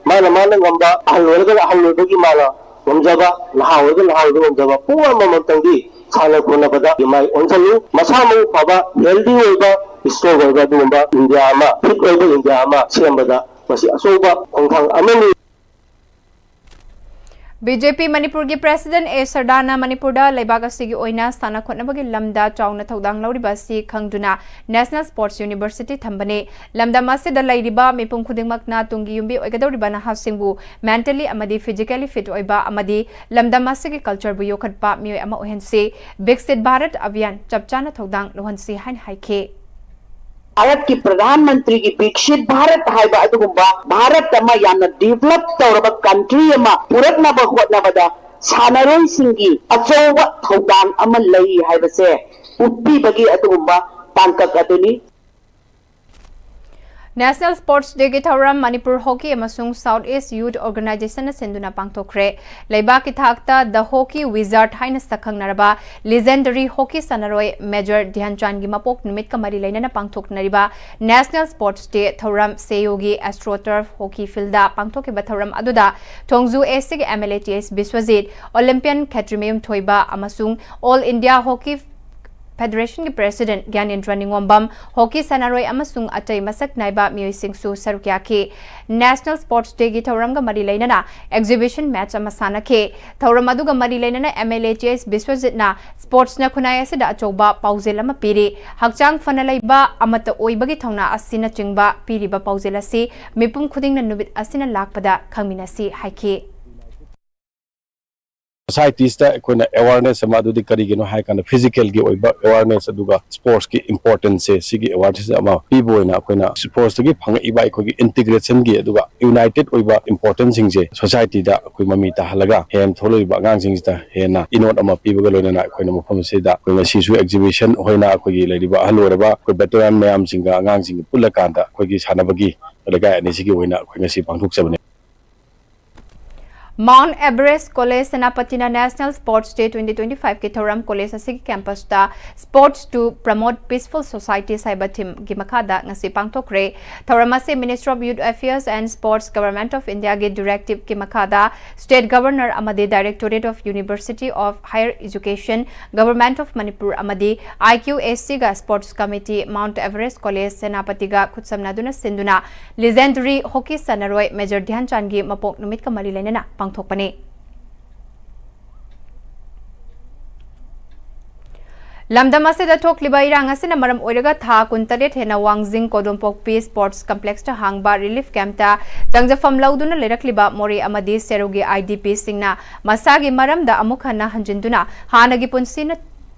ꯃꯥꯅ ꯃꯥꯅ ꯉꯝꯕ, ꯑꯍꯜ ꯑꯣꯏꯔꯒꯅ ꯑꯍꯜ ꯑꯣꯏꯕꯒꯤ ꯃꯥꯅ ꯉꯝꯖꯕ, ꯅꯍꯥ ꯑꯣꯏꯔꯒꯅ ꯅꯍꯥ ꯑꯣꯏꯕ ꯉꯝꯖꯕ, ꯄꯨꯡ ꯑꯃꯃꯝꯇꯪꯗꯤ ꯁꯥꯟꯅ ꯈꯣꯠꯅꯕꯗ ꯃꯥꯏ ꯑꯣꯟꯁꯤꯜꯂꯨ꯫ ꯃꯁꯥ ꯃꯎ ꯐꯕ, ꯍꯦꯜꯗꯤ ꯑꯣꯏꯕ, ꯏꯁꯇ꯭ꯔꯣꯡ ꯑꯣꯏꯕ ꯑꯗꯨꯒꯨꯝꯕ ꯏꯟꯗꯤꯌꯥ ꯑꯃ, ꯐꯤꯠ ꯑꯣꯏꯕ ꯏꯟꯗꯤꯌꯥ ꯑꯃ ꯁꯦꯝꯕꯗ ꯃꯁꯤ ꯑꯆꯧꯕ ꯈꯣꯡꯊꯥꯡ ꯑꯃꯅꯤ꯫ ꯕꯤ ꯖꯦ ꯄꯤ ꯃꯅꯤꯄꯨꯔꯒꯤ ꯄ꯭ꯔꯦꯁꯤꯗꯦꯟꯠ ꯑꯦ ꯁꯔꯗꯥꯅ ꯃꯅꯤꯄꯨꯔꯗ ꯂꯩꯕꯥꯛ ꯑꯁꯤꯒꯤ ꯑꯣꯏꯅ ꯁꯥꯟꯅ ꯈꯣꯠꯅꯕꯒꯤ ꯂꯝꯗ ꯆꯥꯎꯅ ꯊꯧꯗꯥꯡ ꯂꯧꯔꯤꯕ ꯑꯁꯤ ꯈꯪꯗꯨꯅ ꯅꯦꯁꯅꯦꯜ ꯁ꯭ꯄꯣꯔꯠꯁ ꯌꯨꯅꯤꯚꯔꯁꯤꯇꯤ ꯊꯝꯕꯅꯤ꯫ ꯂꯝꯗꯝ ꯑꯁꯤꯗ ꯂꯩꯔꯤꯕ ꯃꯤꯄꯨꯝ ꯈꯨꯗꯤꯡꯃꯛꯅ ꯇꯨꯡꯒꯤ ꯌꯨꯝꯕꯤ ꯑꯣꯏꯒꯗꯧꯔꯤꯕ ꯅꯍꯥꯁꯤꯡꯕꯨ ꯃꯦꯟꯇꯦꯜꯂꯤ ꯑꯃꯗꯤ ꯐꯤꯖꯤꯀꯦꯜꯂꯤ ꯐꯤꯠ ꯑꯣꯏꯕ ꯑꯃꯗꯤ ꯂꯝꯗꯝ ꯑꯁꯤꯒꯤ ꯀꯜꯆꯔꯕꯨ ꯌꯣꯛꯈꯠꯄ ꯃꯤꯑꯣꯏ ꯑꯃ ꯑꯣꯏꯍꯟꯁꯤ, ꯕꯤꯛꯁꯤꯠ ꯚꯥꯔꯠ ꯑꯚꯤꯌꯥꯟ ꯆꯞ ꯆꯥꯅ ꯊꯧꯗꯥꯡ ꯂꯧꯍꯟꯁꯤ ꯍꯥꯏꯅ ꯍꯥꯏꯈꯤ꯫ ꯚꯥꯔꯠꯀꯤ ꯄ꯭ꯔꯙꯥꯟ ꯃꯟꯇ꯭ꯔꯤꯒꯤ ꯕꯤꯛꯁꯤꯠ ꯚꯥꯔꯠ ꯍꯥꯏꯕ ꯑꯗꯨꯒꯨꯝꯕ ꯚꯥꯔꯠ ꯑꯃ ꯌꯥꯝꯅ ꯗꯤꯚꯂꯞ ꯇꯧꯔꯕ ꯀꯟꯇ꯭ꯔꯤ ꯑꯃ ꯄꯨꯔꯛꯅꯕ ꯍꯣꯠꯅꯕꯗ ꯁꯥꯟꯅꯔꯣꯏꯁꯤꯡꯒꯤ ꯑꯆꯧꯕ ꯊꯧꯗꯥꯡ ꯑꯃ ꯂꯩ ꯍꯥꯏꯕꯁꯦ ꯎꯠꯄꯤꯕꯒꯤ ꯑꯗꯨꯒꯨꯝꯕ ꯇꯥꯡꯀꯛ ꯑꯗꯨꯅꯤ꯫ National Sports Day ꯒꯤ ꯊꯧꯔꯝ ꯃꯅꯤꯄꯨꯔ ꯍꯣꯀꯤ ꯑꯃꯁꯨꯡ South East Youth Organization ꯅ ꯁꯤꯟꯗꯨꯅ ꯄꯥꯡꯊꯣꯛꯈ꯭ꯔꯦ꯫ ꯂꯩꯕꯥꯛꯀꯤ ꯊꯥꯛꯇ The Hockey Wizard ꯍꯥꯏꯅ ꯁꯛꯈꯪꯅꯔꯕ legendary ꯍꯣꯀꯤ ꯁꯥꯟꯅꯔꯣꯏ ꯃꯦꯖꯔ ꯙ꯭ꯌꯥꯟꯆꯥꯟꯒꯤ ꯃꯄꯣꯛ ꯅꯨꯃꯤꯠꯀ ꯃꯔꯤ ꯂꯩꯅꯅ ꯄꯥꯡꯊꯣꯛꯅꯔꯤꯕ National Sports Day ꯊꯧꯔꯝ ꯁꯦꯌꯣꯒꯤ AstroTurf Hockey Field ꯗ ꯄꯥꯡꯊꯣꯛꯈꯤꯕ ꯊꯧꯔꯝ ꯑꯗꯨꯗ ꯊꯣꯡꯖꯨ AC ꯒꯤ MLA ꯇꯤ ꯑꯦꯁ ꯕꯤꯁ꯭ꯋꯖꯤꯠ, Olympian ꯈꯦꯇ꯭ꯔꯤꯃꯌꯨꯝ ꯊꯣꯏꯕ ꯑꯃꯁꯨꯡ All India Hockey Federation ꯒꯤ President ꯒ꯭ꯌꯥꯅꯦꯟꯗ꯭ꯔ ꯅꯤꯉꯣꯝꯕꯝ, ꯍꯣꯀꯤ ꯁꯥꯟꯅꯔꯣꯏ ꯑꯃꯁꯨꯡ ꯑꯇꯩ ꯃꯁꯛ ꯅꯥꯏꯕ ꯃꯤꯑꯣꯏꯁꯤꯡꯁꯨ ꯁꯔꯨꯛ ꯌꯥꯈꯤ꯫ National Sports Day ꯒꯤ ꯊꯧꯔꯝꯒ ꯃꯔꯤ ꯂꯩꯅꯅ exhibition match ꯑꯃ ꯁꯥꯟꯅꯈꯤ꯫ ꯊꯧꯔꯝ ꯑꯗꯨꯒ ꯃꯔꯤ ꯂꯩꯅꯅ MLA ꯇꯤ ꯑꯦꯁ ꯕꯤꯁ꯭ꯋꯖꯤꯠꯅ sports ꯅ ꯈꯨꯟꯅꯥꯏ ꯑꯁꯤꯗ ꯑꯆꯧꯕ ꯄꯥꯎꯖꯦꯜ ꯑꯃ ꯄꯤꯔꯤ, ꯍꯛꯆꯥꯡ ꯐꯅ ꯂꯩꯕ ꯑꯃꯠꯇ ꯑꯣꯏꯕꯒꯤ ꯊꯧꯅꯥ ꯑꯁꯤꯅꯆꯤꯡꯕ ꯄꯤꯔꯤꯕ ꯄꯥꯎꯖꯦꯜ ꯑꯁꯤ ꯃꯤꯄꯨꯝ ꯈꯨꯗꯤꯡꯅ ꯅꯨꯃꯤꯠ ꯑꯁꯤꯅ ꯂꯥꯛꯄꯗ ꯈꯪꯃꯤꯟꯅꯁꯤ ꯍꯥꯏꯈꯤ꯫ Societies ꯇ ꯑꯩꯈꯣꯏꯅ awareness ꯑꯃ ꯑꯗꯨꯗꯤ ꯀꯔꯤꯒꯤꯅꯣ ꯍꯥꯏ ꯀꯥꯟꯗ physical ꯒꯤ ꯑꯣꯏꯕ awareness ꯑꯗꯨꯒ sports ꯀꯤ importance ꯁꯦ ꯁꯤꯒꯤ awareness ꯑꯃ ꯄꯤꯕ ꯑꯣꯏꯅ ꯑꯩꯈꯣꯏꯅ sports ꯇꯒꯤ ꯐꯪꯉꯛꯏꯕ ꯑꯩꯈꯣꯏꯒꯤ integration ꯒꯤ ꯑꯗꯨꯒ united ꯑꯣꯏꯕ importance ꯁꯤꯡꯁꯦ society ꯗ ꯑꯩꯈꯣꯏ ꯃꯃꯤ ꯇꯥꯍꯜꯂꯒ ꯍꯌꯦꯡ ꯊꯣꯛꯂꯛꯂꯤꯕ ꯑꯉꯥꯡꯁꯤꯡꯁꯤꯗ ꯍꯦꯟꯅ ꯏꯅꯣꯠ ꯑꯃ ꯄꯤꯕꯒ ꯂꯣꯏꯅꯅ ꯑꯩꯈꯣꯏꯅ ꯃꯐꯝ ꯑꯁꯤꯗ ꯑꯩꯈꯣꯏ ꯉꯁꯤꯁꯨ exhibition ꯑꯣꯏꯅ ꯑꯩꯈꯣꯏꯒꯤ ꯂꯩꯔꯤꯕ ꯑꯍꯜ ꯑꯣꯏꯔꯕ ꯑꯩꯈꯣꯏ veteran ꯃꯌꯥꯝꯁꯤꯡꯒ ꯑꯉꯥꯡꯁꯤꯡꯒ ꯄꯨꯜꯂꯀꯥꯟꯗ ꯑꯩꯈꯣꯏꯒꯤ ꯁꯥꯟꯅꯕꯒꯤ ꯂꯩꯀꯥꯏ ꯑꯅꯤꯁꯤꯒꯤ ꯑꯣꯏꯅ ꯑꯩꯈꯣꯏ ꯉꯁꯤ ꯄꯥꯡꯊꯣꯛꯆꯕꯅꯤ꯫ Mount Everest College ꯁꯦꯅꯥꯄꯇꯤꯅ National Sports Day twenty twenty five ꯀꯤ ꯊꯧꯔꯝ college ꯑꯁꯤꯒꯤ campus ꯇ Sports to Promote Peaceful Societies ꯍꯥꯏꯕ theme ꯒꯤ ꯃꯈꯥꯗ ꯉꯁꯤ ꯄꯥꯡꯊꯣꯛꯈ꯭ꯔꯦ꯫ ꯊꯧꯔꯝ ꯑꯁꯤ Ministry of Youth Affairs and Sports, Government of India ꯒꯤ directive ꯀꯤ ꯃꯈꯥꯗ State Governor ꯑꯃꯗꯤ Directorate of University of Higher Education, Government of Manipur ꯑꯃꯗꯤ I Q A C ꯒ Sports Committee, Mount Everest College ꯁꯦꯅꯥꯄꯇꯤꯒ ꯈꯨꯠꯁꯝꯅꯗꯨꯅ ꯁꯤꯟꯗꯨꯅ legendary hockey ꯁꯥꯟꯅꯔꯣꯏ major ꯙ꯭ꯌꯥꯟꯆꯥꯟꯒꯤ ꯃꯄꯣꯛ ꯅꯨꯃꯤꯠꯀ ꯃꯔꯤ ꯂꯩꯅꯅ ꯄꯥꯡꯊꯣꯛꯄꯅꯤ꯫ ꯂꯝꯗꯝ ꯑꯁꯤꯗ ꯊꯣꯛꯂꯤꯕ ꯏꯔꯥꯡ ꯑꯁꯤꯅ ꯃꯔꯝ ꯑꯣꯏꯔꯒ ꯊꯥ ꯀꯨꯟꯇꯔꯦꯠ ꯍꯦꯟꯅ ꯋꯥꯡꯖꯤꯡ ꯀꯣꯗꯣꯝꯄꯣꯛꯄꯤ Sports Complex ꯇ ꯍꯥꯡꯕ relief camp ꯇ ꯆꯪꯖꯐꯝ ꯂꯧꯗꯨꯅ ꯂꯩꯔꯛꯂꯤꯕ ꯃꯣꯔꯦ ꯑꯃꯗꯤ ꯁꯦꯔꯧꯒꯤ I D P ꯁꯤꯡꯅ ꯃꯁꯥꯒꯤ ꯃꯔꯝꯗ ꯑꯃꯨꯛ ꯍꯟꯅ ꯍꯟꯖꯤꯟꯗꯨꯅ ꯍꯥꯟꯅꯒꯤ ꯄꯨꯟꯁꯤꯅ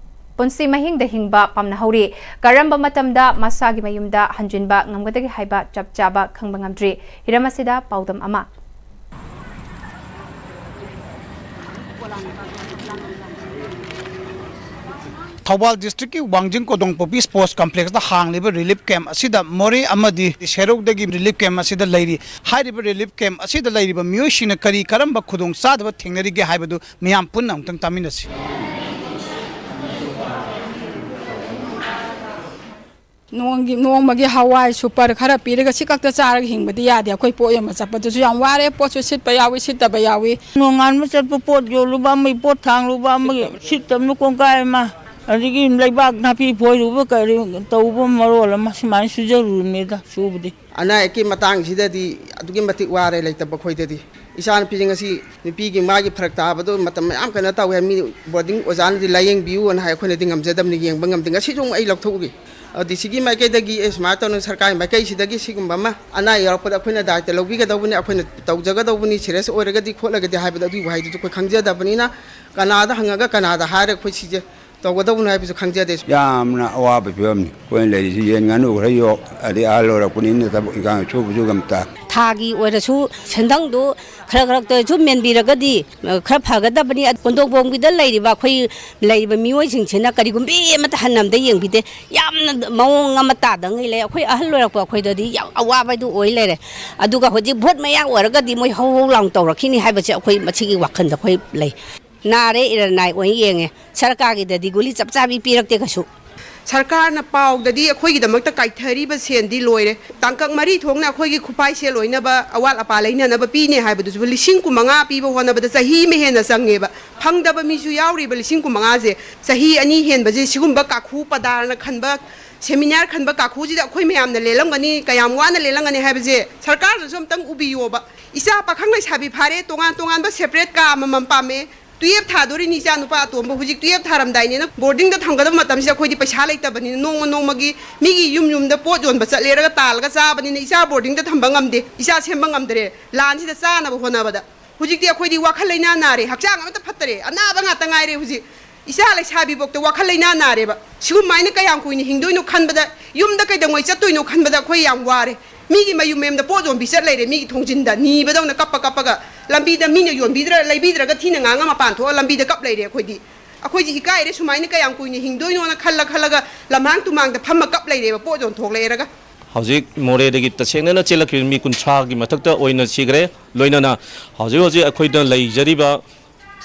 ꯄꯨꯟꯁꯤ ꯃꯍꯤꯡꯗ ꯍꯤꯡꯕ ꯄꯥꯝꯅꯍꯧꯔꯤ꯫ ꯀꯔꯝꯕ ꯃꯇꯝꯗ ꯃꯁꯥꯒꯤ ꯃꯌꯨꯝꯗ ꯍꯟꯖꯤꯟꯕ ꯉꯝꯒꯗꯒꯦ ꯍꯥꯏꯕ ꯆꯞ ꯆꯥꯕ ꯈꯪꯕ ꯉꯝꯗ꯭ꯔꯤ꯫ ꯍꯤꯔꯝ ꯑꯁꯤꯗ ꯄꯥꯎꯗꯝ ꯑꯃ꯫ ꯊꯧꯕꯥꯜ ꯗꯤꯁꯇ꯭ꯔꯤꯛꯀꯤ ꯋꯥꯡꯖꯤꯡ ꯀꯣꯗꯣꯡꯄꯣꯛꯄꯤ ꯁ꯭ꯄꯣꯔꯠꯁ ꯀꯝꯄ꯭ꯂꯦꯛꯁꯇ ꯍꯥꯡꯂꯤꯕ ꯔꯤꯂꯤꯐ ꯀꯦꯝꯞ ꯑꯁꯤꯗ ꯃꯣꯔꯦ ꯑꯃꯗꯤ ꯁꯦꯔꯧꯗꯒꯤ ꯔꯤꯂꯤꯐ ꯀꯦꯝꯞ ꯑꯁꯤꯗ ꯂꯩꯔꯤ꯫ ꯍꯥꯏꯔꯤꯕ ꯔꯤꯂꯤꯐ ꯀꯦꯝꯞ ꯑꯁꯤꯗ ꯂꯩꯔꯤꯕ ꯃꯤꯑꯣꯏꯁꯤꯡꯅ ꯀꯔꯤ ꯀꯔꯝꯕ ꯈꯨꯗꯣꯡꯆꯥꯗꯕ ꯊꯦꯡꯅꯔꯤꯒꯦ ꯍꯥꯏꯕꯗꯨ ꯃꯤꯌꯥꯝ ꯄꯨꯟꯅ ꯑꯃꯨꯛꯇꯪ ꯇꯥꯃꯤꯟꯅꯁꯤ꯫ ꯅꯣꯡꯒꯤ, ꯅꯣꯡꯃꯒꯤ ꯍꯋꯥꯏ ꯁꯨꯄꯔ ꯈꯔ ꯄꯤꯔꯒ ꯁꯤ ꯈꯛꯇ ꯆꯥꯔꯒ ꯍꯤꯡꯕꯗꯤ ꯌꯥꯗꯦ꯫ ꯑꯩꯈꯣꯏ ꯄꯣꯠ ꯌꯣꯟꯕ ꯆꯠꯄꯗꯨꯁꯨ ꯌꯥꯝ ꯋꯥꯔꯦ꯫ ꯄꯣꯠꯁꯨ ꯁꯤꯠꯄ ꯌꯥꯎꯏ, ꯁꯤꯠꯇꯕ ꯌꯥꯎꯏ꯫ ꯅꯣꯡꯉꯥꯟꯕ ꯆꯠꯄ ꯄꯣꯠ ꯌꯣꯜꯂꯨꯕ ꯑꯃꯒꯤ, ꯄꯣꯠ ꯊꯥꯡꯂꯨꯕ ꯑꯃꯒꯤ, ꯁꯤꯠꯇꯕꯅ ꯀꯣꯡꯒꯥꯏ ꯑꯃ꯫ ꯑꯗꯒꯤ ꯂꯩꯕꯥꯛ ꯅꯥꯄꯤ ꯐꯣꯏꯔꯨꯕ ꯀꯔꯤ ꯇꯧꯕ ꯃꯔꯣꯜ ꯑꯃ, ꯁꯨꯃꯥꯏꯅ ꯁꯨꯖꯔꯨꯔꯤꯕꯅꯤꯗ ꯁꯨꯕꯗꯤ꯫ ꯑꯅꯥ ꯑꯌꯦꯛꯀꯤ ꯃꯇꯥꯡꯁꯤꯗꯗꯤ ꯑꯗꯨꯛꯀꯤ ꯃꯇꯤꯛ ꯋꯥꯔꯦ ꯂꯩꯇꯕ ꯑꯩꯈꯣꯏꯗꯗꯤ꯫ ꯏꯆꯥꯅꯨꯄꯤꯁꯦ ꯉꯁꯤ ꯅꯨꯄꯤꯒꯤ ꯃꯥꯒꯤ ꯐꯔꯛ ꯇꯥꯕꯗꯣ ꯃꯇꯝ ꯃꯌꯥꯝ ꯀꯩꯅꯣ ꯇꯧꯋꯦ꯫ ꯃꯤ ꯕꯣꯔꯗꯤꯡ ꯑꯣꯖꯥꯅꯗꯤ ꯂꯥꯌꯦꯡꯕꯤꯌꯨꯅ ꯍꯥꯏ, ꯑꯩꯈꯣꯏꯅꯗꯤ ꯉꯝꯖꯗꯕꯅꯤ, ꯌꯦꯡꯕ ꯉꯝꯗꯦ꯫ ꯉꯁꯤꯁꯨ ꯑꯃꯨꯛ ꯑꯩ ꯂꯧꯊꯣꯛꯎꯒꯦ꯫ ꯑꯗꯨꯗꯤ ꯁꯤꯒꯤ ꯃꯥꯏꯀꯩꯗꯒꯤ ꯑꯦ ꯁꯨꯃꯥꯏꯅ ꯇꯧꯅ ꯁꯔꯀꯥꯔꯒꯤ ꯃꯥꯏꯀꯩꯁꯤꯗꯒꯤ ꯁꯤꯒꯨꯝꯕ ꯑꯃ ꯑꯅꯥ ꯌꯥꯎꯔꯛꯄꯗ ꯑꯩꯈꯣꯏꯅ ꯗꯥꯏꯇ ꯂꯧꯕꯤꯒꯗꯧꯕꯅꯤ, ꯑꯩꯈꯣꯏꯅ ꯇꯧꯖꯒꯗꯧꯕꯅꯤ, ꯁꯤꯔꯤꯌꯁ ꯑꯣꯏꯔꯒꯗꯤ ꯈꯣꯠꯂꯒꯗꯤ ꯍꯥꯏꯕꯗꯣ ꯑꯗꯨꯒꯤ ꯋꯥꯍꯩꯗꯨꯁꯨ ꯑꯩꯈꯣꯏ ꯈꯪꯖꯗꯕꯅꯤꯅ ꯀꯅꯥꯗ ꯍꯪꯉꯒ ꯀꯅꯥꯗ ꯍꯥꯏꯔꯒ ꯑꯩꯈꯣꯏ ꯁꯤꯁꯦ ꯇꯧꯒꯗꯧꯕꯅꯣ ꯍꯥꯏꯕꯁꯨ ꯈꯪꯖꯗꯦ꯫ ꯌꯥꯝꯅ ꯑꯋꯥꯕ ꯐꯤꯕꯝꯅꯤ ꯑꯩꯈꯣꯏꯅ ꯂꯩꯔꯤꯁꯤ꯫ ꯌꯦꯟ ꯉꯥꯅꯨ ꯈꯔ ꯌꯣꯛ, ꯑꯗꯩ ꯑꯍꯜ ꯑꯣꯏꯔꯛꯄꯅꯤꯅ ꯊꯕꯛ ꯏꯪꯈꯥꯡ ꯁꯨꯕꯁꯨ ꯉꯝꯇ꯫ ꯊꯥꯒꯤ ꯑꯣꯏꯔꯁꯨ ꯁꯦꯟꯗꯪꯗꯨ ꯈꯔ ꯈꯔꯇꯁꯨ ꯃꯦꯟꯕꯤꯔꯒꯗꯤ, ꯑ, ꯈꯔ ꯐꯒꯗꯕꯅꯤ꯫ ꯀꯣꯟꯗꯣꯡꯕꯣꯡꯕꯤꯗ ꯂꯩꯔꯤꯕ ꯑꯩꯈꯣꯏ ꯂꯩꯔꯤꯕ ꯃꯤꯑꯣꯏꯁꯤꯡꯁꯤꯅ ꯀꯔꯤꯒꯨꯝꯕꯤ ꯑꯃꯠꯇ ꯍꯟꯅ ꯑꯝꯇ ꯌꯦꯡꯕꯤꯗꯦ꯫ ꯌꯥꯝꯅ ꯃꯑꯣꯡ ꯑꯃ ꯇꯥꯗꯉꯩ ꯂꯩ꯫ ꯑꯩꯈꯣꯏ ꯑꯍꯜ ꯑꯣꯏꯔꯛꯄ ꯑꯩꯈꯣꯏꯗꯗꯤ ꯌꯥꯝ ꯑꯋꯥꯕꯗꯨ ꯑꯣꯏ ꯂꯩꯔꯦ꯫ ꯑꯗꯨꯒ ꯍꯧꯖꯤꯛ ꯚꯣꯠ ꯃꯌꯥ ꯑꯣꯏꯔꯒꯗꯤ ꯃꯣꯏ ꯍꯧ ꯍꯧ ꯂꯥꯎꯅ ꯇꯧꯔꯛꯈꯤꯅꯤ ꯍꯥꯏꯕꯁꯦ ꯑꯩꯈꯣꯏ ꯃꯁꯤꯒꯤ ꯋꯥꯈꯜꯗ ꯑꯩꯈꯣꯏ ꯂꯩ꯫ ꯅꯥꯔꯦ, ꯏꯔꯟ ꯅꯥꯏ ꯑꯣꯏꯅ ꯌꯦꯡꯉꯦ꯫ ꯁꯔꯀꯥꯔꯒꯤꯗꯗꯤ ꯒꯨꯂꯤ ꯆꯞ ꯆꯥꯕꯤ ꯄꯤꯔꯛꯇꯦ ꯀꯩꯁꯨ꯫ ꯁꯔꯀꯥꯔꯅ ꯄꯥꯎꯗꯗꯤ ꯑꯩꯈꯣꯏꯒꯤꯗꯃꯛꯇ ꯀꯥꯏꯊꯔꯤꯕ ꯁꯦꯟꯗꯤ ꯂꯣꯏꯔꯦ꯫ ꯇꯥꯡꯀꯛ ꯃꯔꯤ ꯊꯣꯛꯅ ꯑꯩꯈꯣꯏꯒꯤ ꯈꯨꯐꯥꯏ ꯁꯦꯜ ꯑꯣꯏꯅꯕ ꯑꯋꯥꯠ ꯑꯄꯥ ꯂꯩꯅꯅꯕ ꯄꯤꯅꯦ ꯍꯥꯏꯕꯗꯨꯁꯨ ꯂꯤꯁꯤꯡ ꯀꯨꯟꯃꯉꯥ ꯄꯤꯕ ꯍꯣꯠꯅꯕꯗ ꯆꯍꯤ ꯑꯃ ꯍꯦꯟꯅ ꯆꯪꯉꯦꯕ꯫ ꯐꯪꯗꯕ ꯃꯤꯁꯨ ꯌꯥꯎꯔꯤꯕ ꯂꯤꯁꯤꯡ ꯀꯨꯟꯃꯉꯥꯁꯦ꯫ ꯆꯍꯤ ꯑꯅꯤ ꯍꯦꯟꯕꯁꯦ ꯁꯤꯒꯨꯝꯕ ꯀꯥꯈꯨ ꯄꯗꯥꯔꯅ ꯈꯟꯕ ꯁꯦꯃꯤꯅꯥꯔ ꯈꯟꯕ ꯀꯥꯈꯨꯁꯤꯗ ꯑꯩꯈꯣꯏ ꯃꯌꯥꯝꯅ ꯂꯦꯜꯂꯝꯒꯅꯤ, ꯀꯌꯥꯝ ꯋꯥꯅ ꯂꯦꯜꯂꯝꯒꯅꯤ ꯍꯥꯏꯕꯁꯦ ꯁꯔꯀꯥꯔꯅꯁꯨ ꯑꯝꯇꯪ ꯎꯕꯤꯌꯣꯕ꯫ ꯏꯆꯥ ꯄꯥꯈꯪ ꯂꯩꯁꯥꯕꯤ ꯐꯥꯔꯦ, ꯇꯣꯉꯥꯟ ꯇꯣꯉꯥꯟꯕ ꯁꯦꯄꯔꯦꯠ ꯀꯥ ꯑꯃꯃꯝ ꯄꯥꯝꯃꯦ꯫ ꯇꯨꯌꯦꯞ ꯊꯥꯗꯣꯔꯤꯅꯤ ꯏꯆꯥ ꯅꯨꯄꯥ ꯑꯇꯣꯝꯕ, ꯍꯧꯖꯤꯛ ꯇꯨꯌꯦꯞ ꯊꯥꯔꯝꯗꯥꯏꯅꯦꯅ ꯕꯣꯔꯗꯤꯡꯗ ꯊꯝꯒꯗꯕ ꯃꯇꯝꯁꯤꯗ ꯑꯩꯈꯣꯏꯗꯤ ꯄꯩꯁꯥ ꯂꯩꯇꯕꯅꯤꯅ ꯅꯣꯡꯃ ꯅꯣꯡꯃꯒꯤ ꯃꯤꯒꯤ ꯌꯨꯝ ꯌꯨꯝꯗ ꯄꯣꯠ ꯌꯣꯟꯕ ꯆꯠꯂꯦꯔꯒ ꯇꯥꯜꯂꯒ ꯆꯥꯕꯅꯤꯅ ꯏꯆꯥ ꯕꯣꯔꯗꯤꯡꯗ ꯊꯝꯕ ꯉꯝꯗꯦ, ꯏꯆꯥ ꯁꯦꯝꯕ ꯉꯝꯗ꯭ꯔꯦ ꯂꯥꯟꯁꯤꯗ ꯆꯥꯅꯕ ꯍꯣꯠꯅꯕꯗ꯫ ꯍꯧꯖꯤꯛꯇꯤ ꯑꯩꯈꯣꯏꯗꯤ ꯋꯥꯈꯜ ꯂꯩꯅꯥ ꯅꯥꯔꯦ, ꯍꯛꯆꯥꯡ ꯑꯃꯠꯇ ꯐꯠꯇꯔꯦ, ꯑꯅꯥꯕ ꯉꯥꯛꯇ ꯉꯥꯏꯔꯦ ꯍꯧꯖꯤꯛ꯫ ꯏꯆꯥ ꯂꯩꯁꯥꯕꯤꯐꯥꯎꯗ ꯋꯥꯈꯜ ꯂꯩꯅꯥ ꯅꯥꯔꯦꯕ꯫ ꯁꯤꯒꯨꯝꯃꯥꯏꯅ ꯀꯌꯥꯝ ꯀꯨꯏꯅ ꯍꯤꯡꯗꯣꯏꯅꯣ ꯈꯟꯕꯗ, ꯌꯨꯝꯗ ꯀꯩꯗꯧꯉꯩ ꯆꯠꯇꯣꯏꯅꯣ ꯈꯟꯕꯗ ꯑꯩꯈꯣꯏ ꯌꯥꯝ ꯋꯥꯔꯦ꯫ ꯃꯤꯒꯤ ꯃꯌꯨꯝ ꯃꯌꯨꯝꯗ ꯄꯣꯠ ꯌꯣꯟꯕꯤ ꯆꯠ ꯂꯩꯔꯦ, ꯃꯤꯒꯤ ꯊꯣꯡꯖꯤꯟꯗ ꯅꯤꯕꯗꯧꯅ ꯀꯞꯄ ꯀꯞꯄꯒ, ꯂꯝꯕꯤꯗ ꯃꯤꯅ ꯌꯣꯟꯕꯤꯗ꯭ꯔ ꯂꯩꯕꯤꯗ꯭ꯔꯒ ꯊꯤꯅ ꯉꯥꯡꯉ ꯃꯄꯥꯟ ꯊꯣꯛꯑ ꯂꯝꯕꯤꯗ ꯀꯞ ꯂꯩꯔꯦ꯫ ꯑꯩꯈꯣꯏꯗꯤ, ꯑꯩꯈꯣꯏꯁꯦ ꯏꯀꯥꯏꯔꯦ꯫ ꯁꯨꯃꯥꯏꯅ ꯀꯌꯥꯝ ꯀꯨꯏꯅ ꯍꯤꯡꯗꯣꯏꯅꯣꯅ ꯈꯜꯂ ꯈꯜꯂꯒ ꯂꯝꯍꯥꯡ ꯇꯨꯃꯥꯡꯗ ꯐꯝꯃ ꯀꯞ ꯂꯩꯔꯦꯕ꯫ ꯄꯣꯠ ꯌꯣꯟꯊꯣꯛ ꯂꯩꯔꯒ꯫ ꯍꯧꯖꯤꯛ ꯃꯣꯔꯦꯗꯒꯤ ꯇꯁꯦꯡꯅꯅ ꯆꯦꯜꯂꯛꯈꯤꯕ ꯃꯤ ꯀꯨꯟꯊ꯭ꯔꯥꯒꯤ ꯃꯊꯛꯇ ꯑꯣꯏꯅ ꯁꯤꯈ꯭ꯔꯦ꯫ ꯂꯣꯏꯅꯅ ꯍꯧꯖꯤꯛ ꯍꯧꯖꯤꯛ ꯑꯩꯈꯣꯏꯗ ꯂꯩꯖꯔꯤꯕ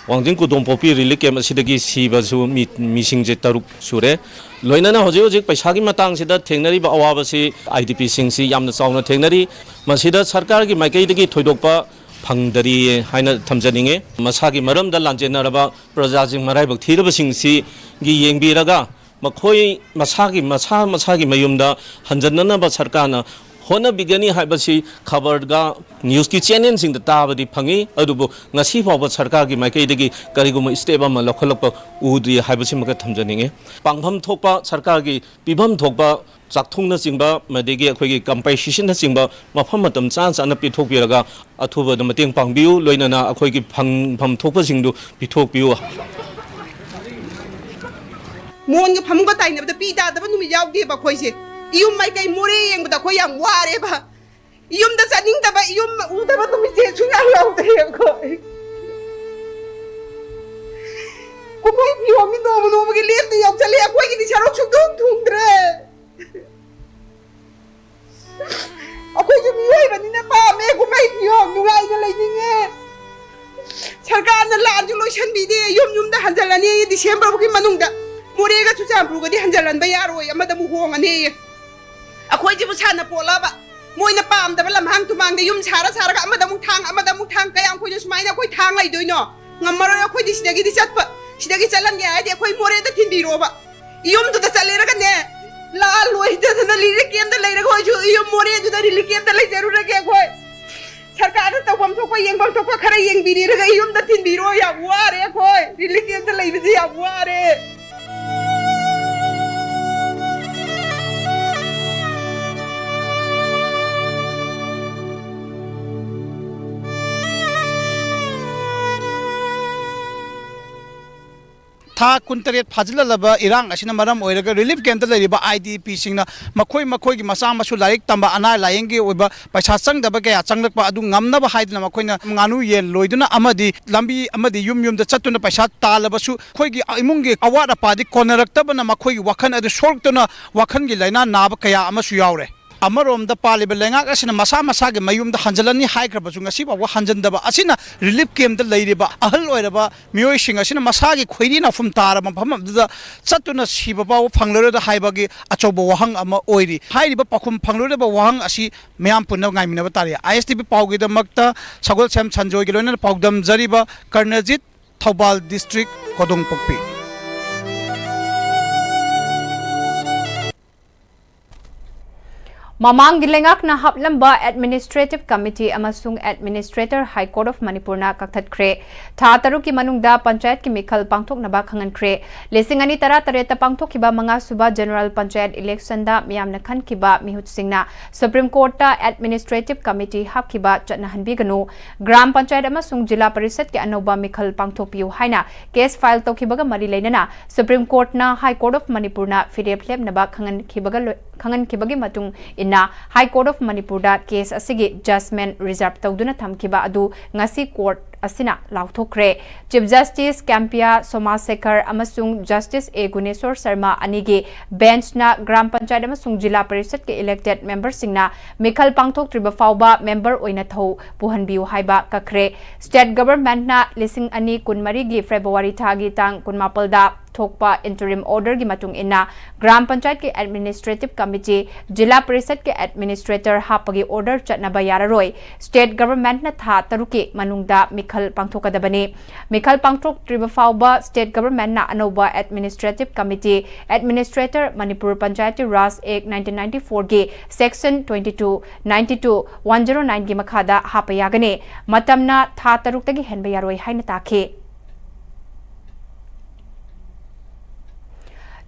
ꯋꯥꯡꯖꯤꯡ ꯀꯨꯗꯣꯝꯄꯣꯛꯄꯤ relief camp ꯑꯁꯤꯗꯒꯤ ꯁꯤꯕꯁꯨ ꯃꯤ, ꯃꯤꯁꯤꯡꯁꯦ ꯇꯔꯨꯛ ꯁꯨꯔꯦ꯫ ꯂꯣꯏꯅꯅ ꯍꯧꯖꯤꯛ ꯍꯧꯖꯤꯛ ꯄꯩꯁꯥꯒꯤ ꯃꯇꯥꯡꯁꯤꯗ ꯊꯦꯡꯅꯔꯤꯕ ꯑꯋꯥꯕꯁꯤ IDPꯁꯤꯡꯁꯤ ꯌꯥꯝꯅ ꯆꯥꯎꯅ ꯊꯦꯡꯅꯔꯤ꯫ ꯃꯁꯤꯗ ꯁꯔꯀꯥꯔꯒꯤ ꯃꯥꯏꯀꯩꯗꯒꯤ ꯊꯣꯏꯗꯣꯛꯄ ꯐꯪꯗꯔꯤ ꯍꯥꯏꯅ ꯊꯝꯖꯅꯤꯡꯉꯤ꯫ ꯃꯁꯥꯒꯤ ꯃꯔꯝꯗ ꯂꯥꯟꯖꯦꯟꯅꯔꯕ ꯄ꯭ꯔꯖꯥꯁꯤꯡ ꯃꯔꯥꯏꯕꯛ ꯊꯤꯔꯕꯁꯤꯡꯁꯤꯒꯤ ꯌꯦꯡꯕꯤꯔꯒ ꯃꯈꯣꯏ ꯃꯁꯥꯒꯤ, ꯃꯁꯥ ꯃꯁꯥꯒꯤ ꯃꯌꯨꯝꯗ ꯍꯟꯖꯟꯅꯅꯕ ꯁꯔꯀꯥꯔꯅ ꯍꯣꯠꯅꯕꯤꯒꯅꯤ ꯍꯥꯏꯕꯁꯤ ꯈꯕꯔꯒ newsꯀꯤ channelꯁꯤꯡꯗ ꯇꯥꯕꯗꯤ ꯐꯪꯉꯤ, ꯑꯗꯨꯕꯨ ꯉꯁꯤ ꯐꯥꯎꯕ ꯁꯔꯀꯥꯔꯒꯤ ꯃꯥꯏꯀꯩꯗꯒꯤ ꯀꯔꯤꯒꯨꯝꯕ step ꯑꯃ ꯂꯧꯈꯠꯂꯛꯄ ꯎꯗ꯭ꯔꯤ ꯍꯥꯏꯕꯁꯤꯃꯒ ꯊꯝꯖꯅꯤꯡꯉꯤ꯫ ꯄꯥꯡꯐꯝ ꯊꯣꯛꯄ ꯁꯔꯀꯥꯔꯒꯤ ꯄꯤꯐꯝ ꯊꯣꯛꯄ ꯆꯥꯛꯊꯨꯡꯅꯆꯤꯡꯕ, ꯃꯗꯒꯤ ꯑꯩꯈꯣꯏꯒꯤ compensationꯅꯆꯤꯡꯕ ꯃꯐꯝ ꯃꯇꯝ ꯆꯥ ꯆꯥꯅ ꯄꯤꯊꯣꯛꯄꯤꯔꯒ ꯑꯊꯨꯕꯗ ꯃꯇꯦꯡ ꯄꯥꯡꯕꯤꯌꯨ, ꯂꯣꯏꯅꯅ ꯑꯩꯈꯣꯏꯒꯤ ꯐꯪꯐꯝ ꯊꯣꯛꯄꯁꯤꯡꯗꯨ ꯄꯤꯊꯣꯛꯄꯤꯌꯨ꯫ ꯃꯣꯟꯒ ꯐꯃꯨꯡꯒ ꯇꯥꯏꯅꯕꯗ ꯄꯤ ꯇꯥꯗꯕ ꯅꯨꯃꯤꯠ ꯌꯥꯎꯗꯦꯕ ꯑꯩꯈꯣꯏꯁꯦ꯫ ꯏꯌꯨꯝ ꯃꯥꯏꯀꯩ ꯃꯣꯔꯦ ꯌꯦꯡꯕꯗ ꯑꯩꯈꯣꯏ ꯌꯥꯝ ꯋꯥꯔꯦꯕ꯫ ꯏꯌꯨꯝꯗ ꯆꯠꯅꯤꯡꯗꯕ, ꯏꯌꯨꯝ ꯎꯗꯕ ꯅꯨꯃꯤꯠꯁꯦ ꯁꯨꯡꯌꯥꯎ ꯌꯥꯎꯗ꯭ꯔꯦ ꯑꯩꯈꯣꯏ꯫ ꯀꯨꯝꯍꯩ ꯐꯤꯌꯣꯝꯗꯤ ꯅꯣꯡꯃ ꯅꯣꯡꯃꯒꯤ ꯂꯦꯝꯗ ꯌꯥꯎꯁꯜꯂꯦ, ꯑꯩꯈꯣꯏꯒꯤꯗꯤ ꯁꯔꯨꯛ ꯁꯨꯡꯊꯨꯡ ꯊꯨꯡꯗ꯭ꯔꯦ꯫ ꯑꯩꯈꯣꯏꯁꯨ ꯃꯤꯑꯣꯏꯕꯅꯤꯅ ꯄꯥꯝꯃꯦ ꯀꯨꯝꯍꯩ ꯐꯤꯌꯣꯝ ꯅꯨꯡꯉꯥꯏꯅ ꯂꯩꯅꯤꯡꯉꯦ꯫ ꯁꯔꯀꯥꯔꯅ ꯂꯥꯟꯁꯨ ꯂꯣꯏꯁꯟꯕꯤꯗꯦ, ꯌꯨꯝ ꯌꯨꯝꯗ ꯍꯟꯖꯜꯂꯅꯤ Decemberꯐꯥꯎꯒꯤ ꯃꯅꯨꯡꯗ꯫ ꯃꯣꯔꯦꯒ ꯆꯨꯔꯆꯥꯟꯄꯨꯔꯒꯗꯤ ꯍꯟꯖꯜꯍꯟꯕ ꯌꯥꯔꯣꯏ, ꯑꯃꯗ ꯑꯃꯨꯛ ꯍꯣꯡꯉꯅꯤ꯫ ꯑꯩꯈꯣꯏꯁꯤꯕꯨ ꯁꯥꯟꯅ ꯄꯣꯠꯂꯕ? ꯃꯣꯏꯅ ꯄꯥꯝꯗꯕ ꯂꯝꯍꯥꯡ ꯇꯨꯃꯥꯡꯗ ꯌꯨꯝ ꯁꯥꯔ ꯁꯥꯔꯒ ꯑꯃꯗ ꯑꯃꯨꯛ ꯊꯥꯡ, ꯑꯃꯗ ꯑꯃꯨꯛ ꯊꯥꯡ, ꯀꯌꯥꯝ ꯀꯨꯏꯅ ꯁꯨꯃꯥꯏꯅ ꯑꯩꯈꯣꯏ ꯊꯥꯡ ꯂꯩꯗꯣꯏꯅꯣ? ꯉꯝꯃꯔꯣꯏ ꯑꯩꯈꯣꯏꯗꯤ ꯁꯤꯗꯒꯤꯗꯤ ꯆꯠꯄ꯫ ꯁꯤꯗꯒꯤ ꯆꯠꯍꯟꯒꯦ ꯍꯥꯏꯗꯤ ꯑꯩꯈꯣꯏ ꯃꯣꯔꯦꯗ ꯊꯤꯟꯕꯤꯔꯣꯕ꯫ ꯏꯌꯨꯝꯗꯨꯗ ꯆꯠꯂꯦꯔꯒꯅꯦ, ꯂꯥꯜ ꯂꯣꯏꯗꯗꯅ relief campꯇ ꯂꯩꯔꯒ ꯑꯣꯏꯁꯨ ꯏꯌꯨꯝ ꯃꯣꯔꯦꯗꯨꯗ relief campꯇ ꯂꯩꯖꯔꯨꯔꯒꯦ ꯑꯩꯈꯣꯏ꯫ ꯁꯔꯀꯥꯔꯅ ꯇꯧꯐꯝ ꯊꯣꯛꯄ, ꯌꯦꯡꯐꯝ ꯊꯣꯛꯄ ꯈꯔ ꯌꯦꯡꯕꯤꯔꯦꯔꯒ ꯏꯌꯨꯝꯗ ꯊꯤꯟꯕꯤꯔꯣ꯫ ꯌꯥꯝ ꯋꯥꯔꯦ ꯑꯩꯈꯣꯏ, relief campꯇ ꯂꯩꯕꯁꯦ ꯌꯥꯝ ꯋꯥꯔꯦ꯫ ꯊꯥ ꯀꯨꯟꯇꯔꯦꯠ ꯐꯥꯖꯤꯜꯂꯛꯂꯕ ꯏꯔꯥꯡ ꯑꯁꯤꯅ ꯃꯔꯝ ꯑꯣꯏꯔꯒ relief camp ꯇ ꯂꯩꯔꯤꯕ I D Ps ꯁꯤꯡꯅ ꯃꯈꯣꯏ ꯃꯈꯣꯏꯒꯤ ꯃꯆꯥ ꯃꯁꯨ ꯂꯥꯏꯔꯤꯛ ꯇꯝꯕ, ꯑꯅꯥ ꯂꯥꯏꯌꯦꯡꯒꯤ ꯑꯣꯏꯕ ꯄꯩꯁꯥ ꯆꯪꯗꯕ ꯀꯌꯥ ꯆꯪꯂꯛꯄ ꯑꯗꯨ ꯉꯝꯅꯕ ꯍꯥꯏꯗꯨꯅ ꯃꯈꯣꯏꯅ ꯉꯥꯅꯨ ꯌꯦꯟ ꯂꯣꯏꯗꯨꯅ ꯑꯃꯗꯤ ꯂꯝꯕꯤ ꯑꯃꯗꯤ ꯌꯨꯝ ꯌꯨꯝꯗ ꯆꯠꯇꯨꯅ ꯄꯩꯁꯥ ꯇꯥꯜꯂꯕꯁꯨ ꯑꯩꯈꯣꯏꯒꯤ ꯏꯃꯨꯡꯒꯤ ꯑꯋꯥꯠ ꯑꯄꯥꯗꯤ ꯀꯣꯟꯅꯔꯛꯇꯕꯅ ꯃꯈꯣꯏꯒꯤ ꯋꯥꯈꯜ ꯑꯗꯨ ꯁꯣꯛꯇꯨꯅ ꯋꯥꯈꯜꯒꯤ ꯂꯥꯏꯅꯥ ꯅꯥꯕ ꯀꯌꯥ ꯑꯃꯁꯨ ꯌꯥꯎꯔꯦ꯫ ꯑꯃꯔꯣꯝꯗ ꯄꯥꯜꯂꯤꯕ ꯂꯩꯉꯥꯛ ꯑꯁꯤꯅ ꯃꯁꯥ ꯃꯁꯥꯒꯤ ꯃꯌꯨꯝꯗ ꯍꯟꯖꯤꯜꯂꯅꯤ ꯍꯥꯏꯈ꯭ꯔꯕꯁꯨ ꯉꯁꯤ ꯐꯥꯎꯕ ꯍꯟꯖꯤꯟꯗꯕ ꯑꯁꯤꯅ relief camp ꯇ ꯂꯩꯔꯤꯕ ꯑꯍꯜ ꯑꯣꯏꯔꯕ ꯃꯤꯑꯣꯏꯁꯤꯡ ꯑꯁꯤꯅ ꯃꯁꯥꯒꯤ ꯈꯣꯏꯔꯤ ꯅꯥꯐꯝ ꯇꯥꯔꯕ ꯃꯐꯝ ꯑꯗꯨꯗ ꯆꯠꯇꯨꯅ ꯁꯤꯕ ꯐꯥꯎꯕ ꯐꯪꯂꯔꯣꯏꯗ ꯍꯥꯏꯕꯒꯤ ꯑꯆꯧꯕ ꯋꯥꯍꯪ ꯑꯃ ꯑꯣꯏꯔꯤ꯫ ꯍꯥꯏꯔꯤꯕ ꯄꯥꯎꯈꯨꯝ ꯐꯪꯂꯣꯏꯗꯕ ꯋꯥꯍꯪ ꯑꯁꯤ ꯃꯤꯌꯥꯝ ꯄꯨꯟꯅ ꯉꯥꯏꯃꯤꯟꯅꯕ ꯇꯥꯔꯦ꯫ I S T V ꯄꯥꯎꯒꯤꯗꯃꯛꯇ ꯁꯒꯣꯜꯁꯦꯝ ꯁꯟꯖꯣꯏꯒꯤ ꯂꯣꯏꯅꯅ ꯄꯥꯎꯗꯝꯖꯔꯤꯕ ꯀꯔꯅꯖꯤꯠ, ꯊꯧꯕꯥꯜ district, ꯀꯣꯗꯣꯡꯄꯣꯛꯄꯤ꯫ ꯃꯃꯥꯡꯒꯤ ꯂꯩꯉꯥꯛꯅ ꯍꯥꯞꯂꯝꯕ Administrative Committee ꯑꯃꯁꯨꯡ Administrator High Court of ꯃꯅꯤꯄꯨꯔꯅ ꯀꯛꯊꯠꯈ꯭ꯔꯦ꯫ ꯊꯥ ꯇꯔꯨꯛꯀꯤ ꯃꯅꯨꯡꯗ ꯄꯟꯆꯥꯌꯠꯀꯤ ꯃꯤꯈꯜ ꯄꯥꯡꯊꯣꯛꯅꯕ ꯈꯪꯍꯟꯈ꯭ꯔꯦ꯫ ꯂꯤꯁꯤꯡ ꯑꯅꯤ ꯇꯔꯥ ꯇꯔꯦꯠꯇ ꯄꯥꯡꯊꯣꯛꯈꯤꯕ ꯃꯉꯥ ꯁꯨꯕ General ꯄꯟꯆꯥꯌꯠ election ꯗ ꯃꯤꯌꯥꯝꯅ ꯈꯟꯈꯤꯕ ꯃꯤꯍꯨꯠꯁꯤꯡꯅ Supreme Court ꯇ Administrative Committee ꯍꯥꯞꯈꯤꯕ ꯆꯠꯅꯍꯟꯕꯤꯒꯅꯨ, ꯒ꯭ꯔꯥꯝ ꯄꯟꯆꯥꯌꯠ ꯑꯃꯁꯨꯡ ꯖꯤꯂꯥ ꯄꯔꯤꯁꯠꯀꯤ ꯑꯅꯧꯕ ꯃꯤꯈꯜ ꯄꯥꯡꯊꯣꯛꯄꯤꯌꯨ ꯍꯥꯏꯅ case file ꯇꯧꯈꯤꯕꯒ ꯃꯔꯤ ꯂꯩꯅꯅ Supreme Court ꯅ High Court of ꯃꯅꯤꯄꯨꯔꯅ ꯐꯤꯔꯦꯞ ꯂꯦꯞꯅꯕ ꯈꯪꯍꯟꯈꯤꯕꯒ ꯂꯣꯏ-, ꯈꯪꯍꯟꯈꯤꯕꯒꯤ ꯃꯇꯨꯡ ꯏꯟꯅ High Court of ꯃꯅꯤꯄꯨꯔꯗ case ꯑꯁꯤꯒꯤ judgment reserve ꯇꯧꯗꯨꯅ ꯊꯝꯈꯤꯕ ꯑꯗꯨ ꯉꯁꯤ court ꯑꯁꯤꯅ ꯂꯥꯎꯊꯣꯛꯈ꯭ꯔꯦ꯫ Chief Justice ꯀꯦꯝꯄꯤꯌꯥ ꯁꯣꯃꯥꯁꯦꯈꯔ ꯑꯃꯁꯨꯡ Justice A ꯒꯨꯅꯦꯁꯣꯔ ꯁꯔꯃ ꯑꯅꯤꯒꯤ bench ꯅ ꯒ꯭ꯔꯥꯝ ꯄꯟꯆꯥꯌꯠ ꯑꯃꯁꯨꯡ ꯖꯤꯂꯥ ꯄꯔꯤꯁꯠꯀꯤ elected member ꯁꯤꯡꯅ ꯃꯤꯈꯜ ꯄꯥꯡꯊꯣꯛꯇ꯭ꯔꯤꯕ ꯐꯥꯎꯕ member ꯑꯣꯏꯅ ꯊꯧ ꯄꯨꯍꯟꯕꯤꯌꯨ ꯍꯥꯏꯕ ꯀꯛꯈ꯭ꯔꯦ꯫ State Government ꯅ ꯂꯤꯁꯤꯡ ꯑꯅꯤ ꯀꯨꯟꯃꯔꯤꯒꯤ February ꯊꯥꯒꯤ ꯇꯥꯡ ꯀꯨꯟꯃꯥꯄꯜꯗ ꯊꯣꯛꯄ interim order ꯒꯤ ꯃꯇꯨꯡ ꯏꯟꯅ ꯒ꯭ꯔꯥꯝ ꯄꯟꯆꯥꯌꯠꯀꯤ Administrative Committee, ꯖꯤꯂꯥ ꯄꯔꯤꯁꯠꯀꯤ Administrator ꯍꯥꯞꯄꯒꯤ order ꯆꯠꯅꯕ ꯌꯥꯔꯔꯣꯏ꯫ State Government ꯅ ꯊꯥ ꯇꯔꯨꯛꯀꯤ ꯃꯅꯨꯡꯗ ꯃꯤꯈꯜ ꯄꯥꯡꯊꯣꯛꯀꯗꯕꯅꯤ꯫ ꯃꯤꯈꯜ ꯄꯥꯡꯊꯣꯛꯇ꯭ꯔꯤꯕ ꯐꯥꯎꯕ State Government ꯅ ꯑꯅꯧꯕ Administrative Committee, Administrator, Manipur Panchayati Raj Act nineteen ninety-four ꯒꯤ Section twenty-two, ninety-two, one zero nine ꯒꯤ ꯃꯈꯥꯗ ꯍꯥꯞꯄ ꯌꯥꯒꯅꯤ꯫ ꯃꯇꯝꯅ ꯊꯥ ꯇꯔꯨꯛꯇꯒꯤ ꯍꯦꯟꯕ ꯌꯥꯔꯣꯏ ꯍꯥꯏꯅ ꯇꯥꯛꯈꯤ꯫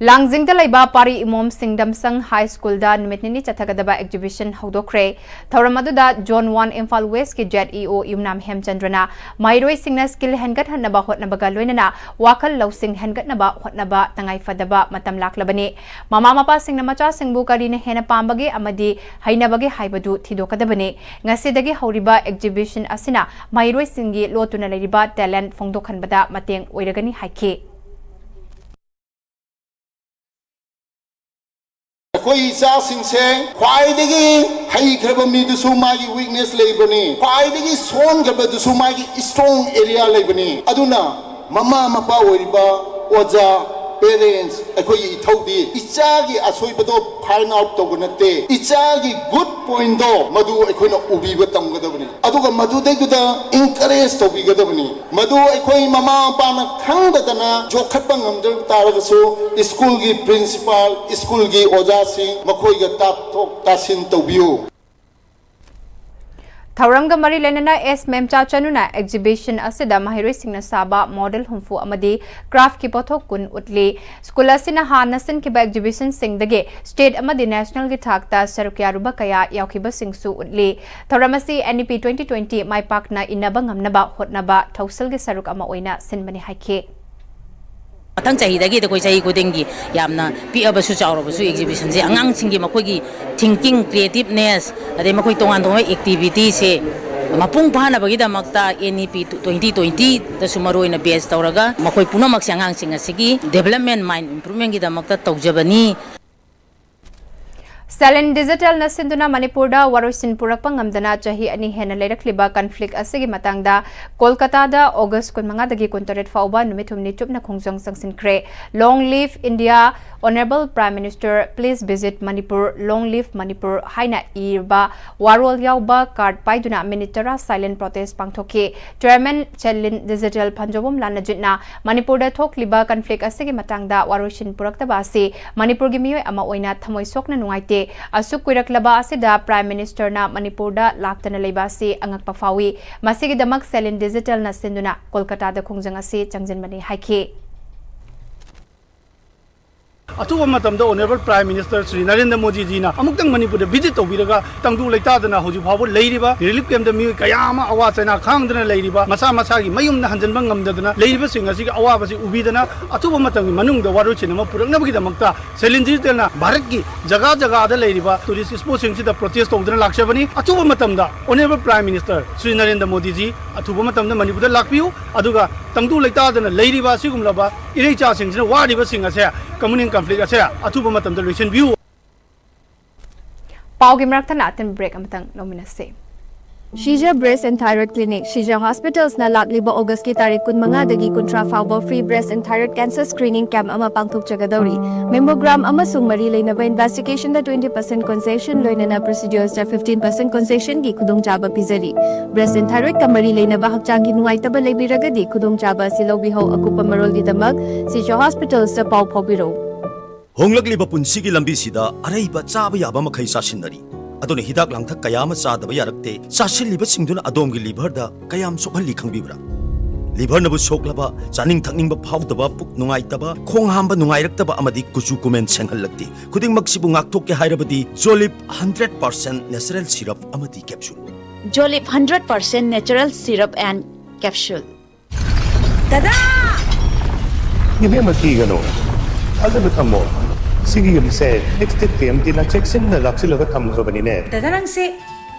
ꯂꯥꯡꯖꯤꯡꯗ ꯂꯩꯕ ꯄꯥꯔꯤ ꯏꯃꯣꯝ ꯁꯤꯡꯗꯝꯁꯪ ꯍꯥꯏ ꯁ꯭ꯀꯨꯜꯗ ꯅꯨꯃꯤꯠ ꯅꯤꯅꯤ ꯆꯠꯊꯒꯗꯕ exhibition ꯍꯧꯗꯣꯛꯈ꯭ꯔꯦ꯫ ꯊꯧꯔꯝ ꯑꯗꯨꯗ Zone One Imphal West ꯀꯤ Z E O ꯌꯨꯝꯅꯥꯝ ꯍꯦꯝꯆꯟꯗ꯭ꯔꯅ ꯃꯍꯩꯔꯣꯏꯁꯤꯡꯅ skill ꯍꯦꯟꯒꯠꯍꯟꯅꯕ ꯍꯣꯠꯅꯕꯒ ꯂꯣꯏꯅꯅ ꯋꯥꯈꯜ ꯂꯧꯁꯤꯡ ꯍꯦꯟꯒꯠꯅꯕ ꯍꯣꯠꯅꯕ ꯇꯉꯥꯏꯐꯗꯕ ꯃꯇꯝ ꯂꯥꯛꯂꯕꯅꯤ꯫ ꯃꯃꯥ ꯃꯄꯥꯁꯤꯡꯅ ꯃꯆꯥꯁꯤꯡꯕꯨ ꯀꯔꯤꯅ ꯍꯦꯟꯅ ꯄꯥꯝꯕꯒꯦ ꯑꯃꯗꯤ ꯍꯩꯅꯕꯒꯦ ꯍꯥꯏꯕꯗꯨ ꯊꯤꯗꯣꯛꯀꯗꯕꯅꯤ꯫ ꯉꯁꯤꯗꯒꯤ ꯍꯧꯔꯤꯕ exhibition ꯑꯁꯤꯅ ꯃꯍꯩꯔꯣꯏꯁꯤꯡꯒꯤ ꯂꯣꯠꯇꯨꯅ ꯂꯩꯔꯤꯕ talent ꯐꯣꯡꯗꯣꯛꯍꯟꯕꯗ ꯃꯇꯦꯡ ꯑꯣꯏꯔꯒꯅꯤ ꯍꯥꯏꯈꯤ꯫ ꯑꯩꯈꯣꯏ ꯏꯆꯥꯁꯤꯡꯁꯦ ꯈ꯭ꯋꯥꯏꯗꯒꯤ ꯍꯩꯈ꯭ꯔꯕ ꯃꯤꯗꯨꯁꯨ ꯃꯥꯒꯤ weakness ꯂꯩꯕꯅꯤ, ꯈ꯭ꯋꯥꯏꯗꯒꯤ ꯁꯣꯟꯈ꯭ꯔꯕꯗꯨꯁꯨ ꯃꯥꯒꯤ strong area ꯂꯩꯕꯅꯤ꯫ ꯑꯗꯨꯅ ꯃꯃꯥ ꯃꯄꯥ ꯑꯣꯏꯔꯤꯕ ꯑꯣꯖꯥ, parents, ꯑꯩꯈꯣꯏꯒꯤ ꯏꯊꯧꯗꯤ ꯏꯆꯥꯒꯤ ꯑꯁꯣꯏꯕꯗꯣ find out ꯇꯧꯕ ꯅꯠꯇꯦ, ꯏꯆꯥꯒꯤ good point ꯗꯣ ꯃꯗꯨ ꯑꯩꯈꯣꯏꯅ ꯎꯕꯤꯕ ꯇꯝꯒꯗꯕꯅꯤ꯫ ꯑꯗꯨꯒ ꯃꯗꯨꯗꯩꯗꯨꯗ encourage ꯇꯧꯕꯤꯒꯗꯕꯅꯤ꯫ ꯃꯗꯨ ꯑꯩꯈꯣꯏ ꯃꯃꯥ ꯃꯄꯥꯅ ꯈꯪꯗꯗꯅ ꯌꯣꯛꯈꯠꯄ ꯉꯝꯗ ꯇꯥꯔꯒꯁꯨ, ꯁ꯭ꯀꯨꯜꯒꯤ principal, ꯁ꯭ꯀꯨꯜꯒꯤ ꯑꯣꯖꯥꯁꯤꯡ ꯃꯈꯣꯏꯒ ꯇꯥꯊꯣꯛ ꯇꯥꯁꯤꯟ ꯇꯧꯕꯤꯌꯨ꯫ ꯊꯧꯔꯝꯒ ꯃꯔꯤ ꯂꯩꯅꯅ ꯑꯦꯁ ꯃꯦꯝꯆꯥ ꯆꯅꯨꯅ exhibition ꯑꯁꯤꯗ ꯃꯍꯩꯔꯣꯏꯁꯤꯡꯅ ꯁꯥꯕ model ꯍꯨꯝꯐꯨ ꯑꯃꯗꯤ craft ꯀꯤ ꯄꯣꯠꯊꯣꯛ ꯀꯨꯟ ꯎꯠꯂꯤ꯫ ꯁ꯭ꯀꯨꯜ ꯑꯁꯤꯅ ꯍꯥꯟꯅ ꯁꯤꯟꯈꯤꯕ exhibition ꯁꯤꯡꯗꯒꯤ state ꯑꯃꯗꯤ national ꯒꯤ ꯊꯥꯛꯇ ꯁꯔꯨꯛ ꯌꯥꯔꯨꯕ ꯀꯌꯥ ꯌꯥꯎꯈꯤꯕꯁꯤꯡꯁꯨ ꯎꯠꯂꯤ꯫ ꯊꯧꯔꯝ ꯑꯁꯤ N E P twenty twenty ꯃꯥꯏ ꯄꯥꯛꯅ ꯏꯟꯅꯕ ꯉꯝꯅꯕ ꯍꯣꯠꯅꯕ ꯊꯧꯁꯤꯜꯒꯤ ꯁꯔꯨꯛ ꯑꯃ ꯑꯣꯏꯅ ꯁꯤꯟꯕꯅꯤ ꯍꯥꯏꯈꯤ꯫ ꯃꯊꯪ ꯆꯍꯤꯗꯒꯤꯗꯤ ꯑꯩꯈꯣꯏ ꯆꯍꯤ ꯈꯨꯗꯤꯡꯒꯤ ꯌꯥꯝꯅ ꯄꯤꯛꯑꯕꯁꯨ ꯆꯥꯎꯔꯕꯁꯨ exhibition ꯁꯦ ꯑꯉꯥꯡꯁꯤꯡꯒꯤ ꯃꯈꯣꯏꯒꯤ thinking, creativeness, ꯑꯗꯩ ꯃꯈꯣꯏ ꯇꯣꯉꯥꯟ ꯇꯣꯉꯥꯟꯕ activity ꯁꯦ ꯃꯄꯨꯡ ꯐꯥꯅꯕꯒꯤꯗꯃꯛꯇ N E P twenty twenty ꯗꯁꯨ ꯃꯔꯨ ꯑꯣꯏꯅ base ꯇꯧꯔꯒ ꯃꯈꯣꯏ ꯄꯨꯝꯅꯃꯛꯁꯦ ꯑꯉꯥꯡꯁꯤꯡ ꯑꯁꯤꯒꯤ development, mind improvement ꯒꯤꯗꯃꯛꯇ ꯇꯧꯖꯕꯅꯤ꯫ Salin Digital ꯅ ꯁꯤꯟꯗꯨꯅ ꯃꯅꯤꯄꯨꯔꯗ ꯋꯥꯔꯣꯏꯁꯤꯟ ꯄꯨꯔꯛꯄ ꯉꯝꯗꯅ ꯆꯍꯤ ꯑꯅꯤ ꯍꯦꯟꯅ ꯂꯩꯔꯛꯂꯤꯕ conflict ꯑꯁꯤꯒꯤ ꯃꯇꯥꯡꯗ ꯀꯣꯜꯀꯇꯥꯗ August ꯀꯨꯟꯃꯉꯥꯗꯒꯤ ꯀꯨꯟꯇꯔꯦꯠ ꯐꯥꯎꯕ ꯅꯨꯃꯤꯠ ꯍꯨꯝꯅꯤ ꯆꯨꯞꯅ ꯈꯣꯡꯖꯪ ꯆꯪꯁꯤꯟꯈ꯭ꯔꯦ꯫ Long live India, Honourable Prime Minister, please visit Manipur, long live Manipur ꯍꯥꯏꯅ ꯏꯔꯕ ꯋꯥꯔꯣꯜ ꯌꯥꯎꯕ card ꯄꯥꯏꯗꯨꯅ minute ꯇꯔꯥ silent protest ꯄꯥꯡꯊꯣꯛꯈꯤ꯫ Chairman Salin Digital ꯐꯟꯖꯣꯕꯝ ꯂꯥꯜꯅꯖꯤꯠꯅ ꯃꯅꯤꯄꯨꯔꯗ ꯊꯣꯛꯂꯤꯕ conflict ꯑꯁꯤꯒꯤ ꯃꯇꯥꯡꯗ ꯋꯥꯔꯣꯏꯁꯤꯟ ꯄꯨꯔꯛꯇꯕ ꯑꯁꯤ ꯃꯅꯤꯄꯨꯔꯒꯤ ꯃꯤꯑꯣꯏ ꯑꯃ ꯑꯣꯏꯅ ꯊꯃꯣꯏ ꯁꯣꯛꯅ ꯅꯨꯡꯉꯥꯏꯇꯦ꯫ ꯑꯁꯨꯛ ꯀꯨꯏꯔꯛꯂꯕ ꯑꯁꯤꯗ Prime Minister ꯅ ꯃꯅꯤꯄꯨꯔꯗ ꯂꯥꯛꯇꯅ ꯂꯩꯕ ꯑꯁꯤ ꯑꯉꯛꯄ ꯐꯥꯎꯏ꯫ ꯃꯁꯤꯒꯤꯗꯃꯛ Salin Digital ꯅ ꯁꯤꯟꯗꯨꯅ ꯀꯣꯜꯀꯇꯥꯗ ꯈꯣꯡꯖꯪ ꯑꯁꯤ ꯆꯪꯁꯤꯟꯕꯅꯤ ꯍꯥꯏꯈꯤ꯫ ꯑꯊꯨꯕ ꯃꯇꯝꯗ Honourable Prime Minister Shri Narendra ꯃꯣꯗꯤꯖꯤꯅ ꯑꯃꯨꯛꯇꯪ ꯃꯅꯤꯄꯨꯔꯗ visit ꯇꯧꯕꯤꯔꯒ ꯇꯪꯗꯨ ꯂꯩꯇꯥꯗꯅ ꯍꯧꯖꯤꯛ ꯐꯥꯎꯕ ꯂꯩꯔꯤꯕ relief camp ꯇ ꯃꯤꯑꯣꯏ ꯀꯌꯥ ꯑꯃ ꯑꯋꯥ ꯆꯩꯅꯥ ꯈꯥꯡꯗꯅ ꯂꯩꯔꯤꯕ, ꯃꯁꯥ ꯃꯁꯥꯒꯤ ꯃꯌꯨꯝꯗ ꯍꯟꯖꯤꯟꯕ ꯉꯝꯗꯗꯅ ꯂꯩꯔꯤꯕꯁꯤꯡ ꯑꯁꯤꯒꯤ ꯑꯋꯥꯕꯁꯤ ꯎꯕꯤꯗꯅ ꯑꯊꯨꯕ ꯃꯇꯝꯒꯤ ꯃꯅꯨꯡꯗ ꯋꯥꯔꯣꯏꯁꯤꯟ ꯑꯃ ꯄꯨꯔꯛꯅꯕꯒꯤꯗꯃꯛꯇ ꯁꯦꯂꯤꯟ ꯗꯤꯖꯤꯇꯦꯜꯅ ꯚꯥꯔꯠꯀꯤ ꯖꯒꯥ ꯖꯒꯥꯗ ꯂꯩꯔꯤꯕ tourist spot ꯁꯤꯡꯁꯤꯗ protest ꯇꯧꯗꯨꯅ ꯂꯥꯛꯆꯕꯅꯤ꯫ ꯑꯊꯨꯕ ꯃꯇꯝꯗ Honourable Prime Minister Shri Narendra ꯃꯣꯗꯤꯖꯤ ꯑꯊꯨꯕ ꯃꯇꯝꯗ ꯃꯅꯤꯄꯨꯔꯗ ꯂꯥꯛꯄꯤꯌꯨ, ꯑꯗꯨꯒ ꯇꯪꯗꯨ ꯂꯩꯇꯥꯗꯅ ꯂꯩꯔꯤꯕ ꯑꯁꯤꯒꯨꯝꯂꯕ ꯏꯔꯩꯆꯥꯁꯤꯡꯁꯤꯅ ꯋꯥꯔꯤꯕꯁꯤꯡ ꯑꯁꯦ communal conflict ꯑꯁꯦ ꯑꯊꯨꯕ ꯃꯇꯝꯗ ꯂꯣꯏꯁꯤꯟꯕꯤꯌꯨ꯫ ꯄꯥꯎꯒꯤ ꯃꯔꯛꯇ ꯅꯥꯇꯟ break ꯑꯃꯇꯪ ꯂꯧꯃꯤꯟꯅꯁꯦ꯫ Shija Breast and Thyroid Clinic, Shija Hospitals ꯅ ꯂꯥꯛꯂꯤꯕ August ꯀꯤ ꯇꯥꯔꯤꯛ ꯀꯨꯟꯃꯉꯥꯗꯒꯤ ꯀꯨꯟꯊ꯭ꯔꯥ ꯐꯥꯎꯕ free breast and thyroid cancer screening camp ꯑꯃ ꯄꯥꯡꯊꯣꯛꯆꯒꯗꯧꯔꯤ꯫ Mammogram ꯑꯃꯁꯨꯡ ꯃꯔꯤ ꯂꯩꯅꯕ investigation ꯗ twenty percent concession, ꯂꯣꯏꯅꯅ procedures ꯇ fifteen percent concession ꯒꯤ ꯈꯨꯗꯣꯡꯆꯥꯕ ꯄꯤꯖꯔꯤ꯫ Breast and thyroid ꯀ ꯃꯔꯤ ꯂꯩꯅꯕ ꯍꯛꯆꯥꯡꯒꯤ ꯅꯨꯡꯉꯥꯏꯇꯕ ꯂꯩꯕꯤꯔꯒꯗꯤ ꯈꯨꯗꯣꯡꯆꯥꯕ ꯑꯁꯤ ꯂꯧꯕꯤꯍꯧ꯫ ꯑꯀꯨꯞꯄ ꯃꯔꯣꯜꯒꯤꯗꯃꯛ Shija Hospitals ꯇ ꯄꯥꯎ ꯐꯥꯎꯕꯤꯔꯧ꯫ ꯍꯣꯡꯂꯛꯂꯤꯕ ꯄꯨꯟꯁꯤꯒꯤ ꯂꯝꯕꯤꯁꯤꯗ ꯑꯔꯩꯕ ꯆꯥꯕ ꯌꯥꯕ ꯃꯈꯩ ꯆꯥꯁꯤꯟꯅꯔꯤ꯫ ꯑꯗꯨꯅ ꯍꯤꯗꯥꯛ ꯂꯥꯡꯊꯛ ꯀꯌꯥ ꯑꯃ ꯆꯥꯗꯕ ꯌꯥꯔꯛꯇꯦ꯫ ꯆꯥꯁꯤꯜꯂꯤꯕꯁꯤꯡꯗꯨꯅ ꯑꯗꯣꯝꯒꯤ liver ꯗ ꯀꯌꯥꯝ ꯁꯣꯛꯍꯜꯂꯤ ꯈꯪꯕꯤꯕ꯭ꯔꯥ? Liver ꯅꯕꯨ ꯁꯣꯛꯂꯕ, ꯆꯥꯅꯤꯡ ꯊꯛꯅꯤꯡꯕ ꯐꯥꯎꯗꯕ, ꯄꯨꯛ ꯅꯨꯡꯉꯥꯏꯇꯕ, ꯈꯣꯡ ꯍꯥꯝꯕ ꯅꯨꯡꯉꯥꯏꯔꯛꯇꯕ ꯑꯃꯗꯤ ꯀꯨꯆꯨ ꯀꯨꯃꯦꯟ ꯁꯦꯡꯍꯜꯂꯛꯇꯦ꯫ ꯈꯨꯗꯤꯡꯃꯛꯁꯤꯕꯨ ꯉꯥꯛꯊꯣꯛꯀꯦ ꯍꯥꯏꯔꯕꯗꯤ Jolib hundred percent natural syrup ꯑꯃꯗꯤ capsule꯫ Jolib hundred percent natural syrup and capsule. ꯗꯗꯥ! ꯏꯕꯦꯝꯃ, ꯀꯤꯒꯅꯨ, ꯊꯥꯖꯕ ꯊꯝꯃꯣ꯫ ꯁꯤꯒꯤ ꯌꯨꯝꯁꯦ ꯑꯦꯛꯁꯇꯦꯛ ꯇꯤ ꯑꯦꯝ ꯇꯤꯅ ꯆꯦꯛꯁꯤꯟꯅ ꯂꯥꯛꯁꯤꯜꯂꯒ ꯊꯝꯈ꯭ꯔꯕꯅꯤꯅꯦ꯫ ꯗꯗꯥ, ꯅꯪꯁꯦ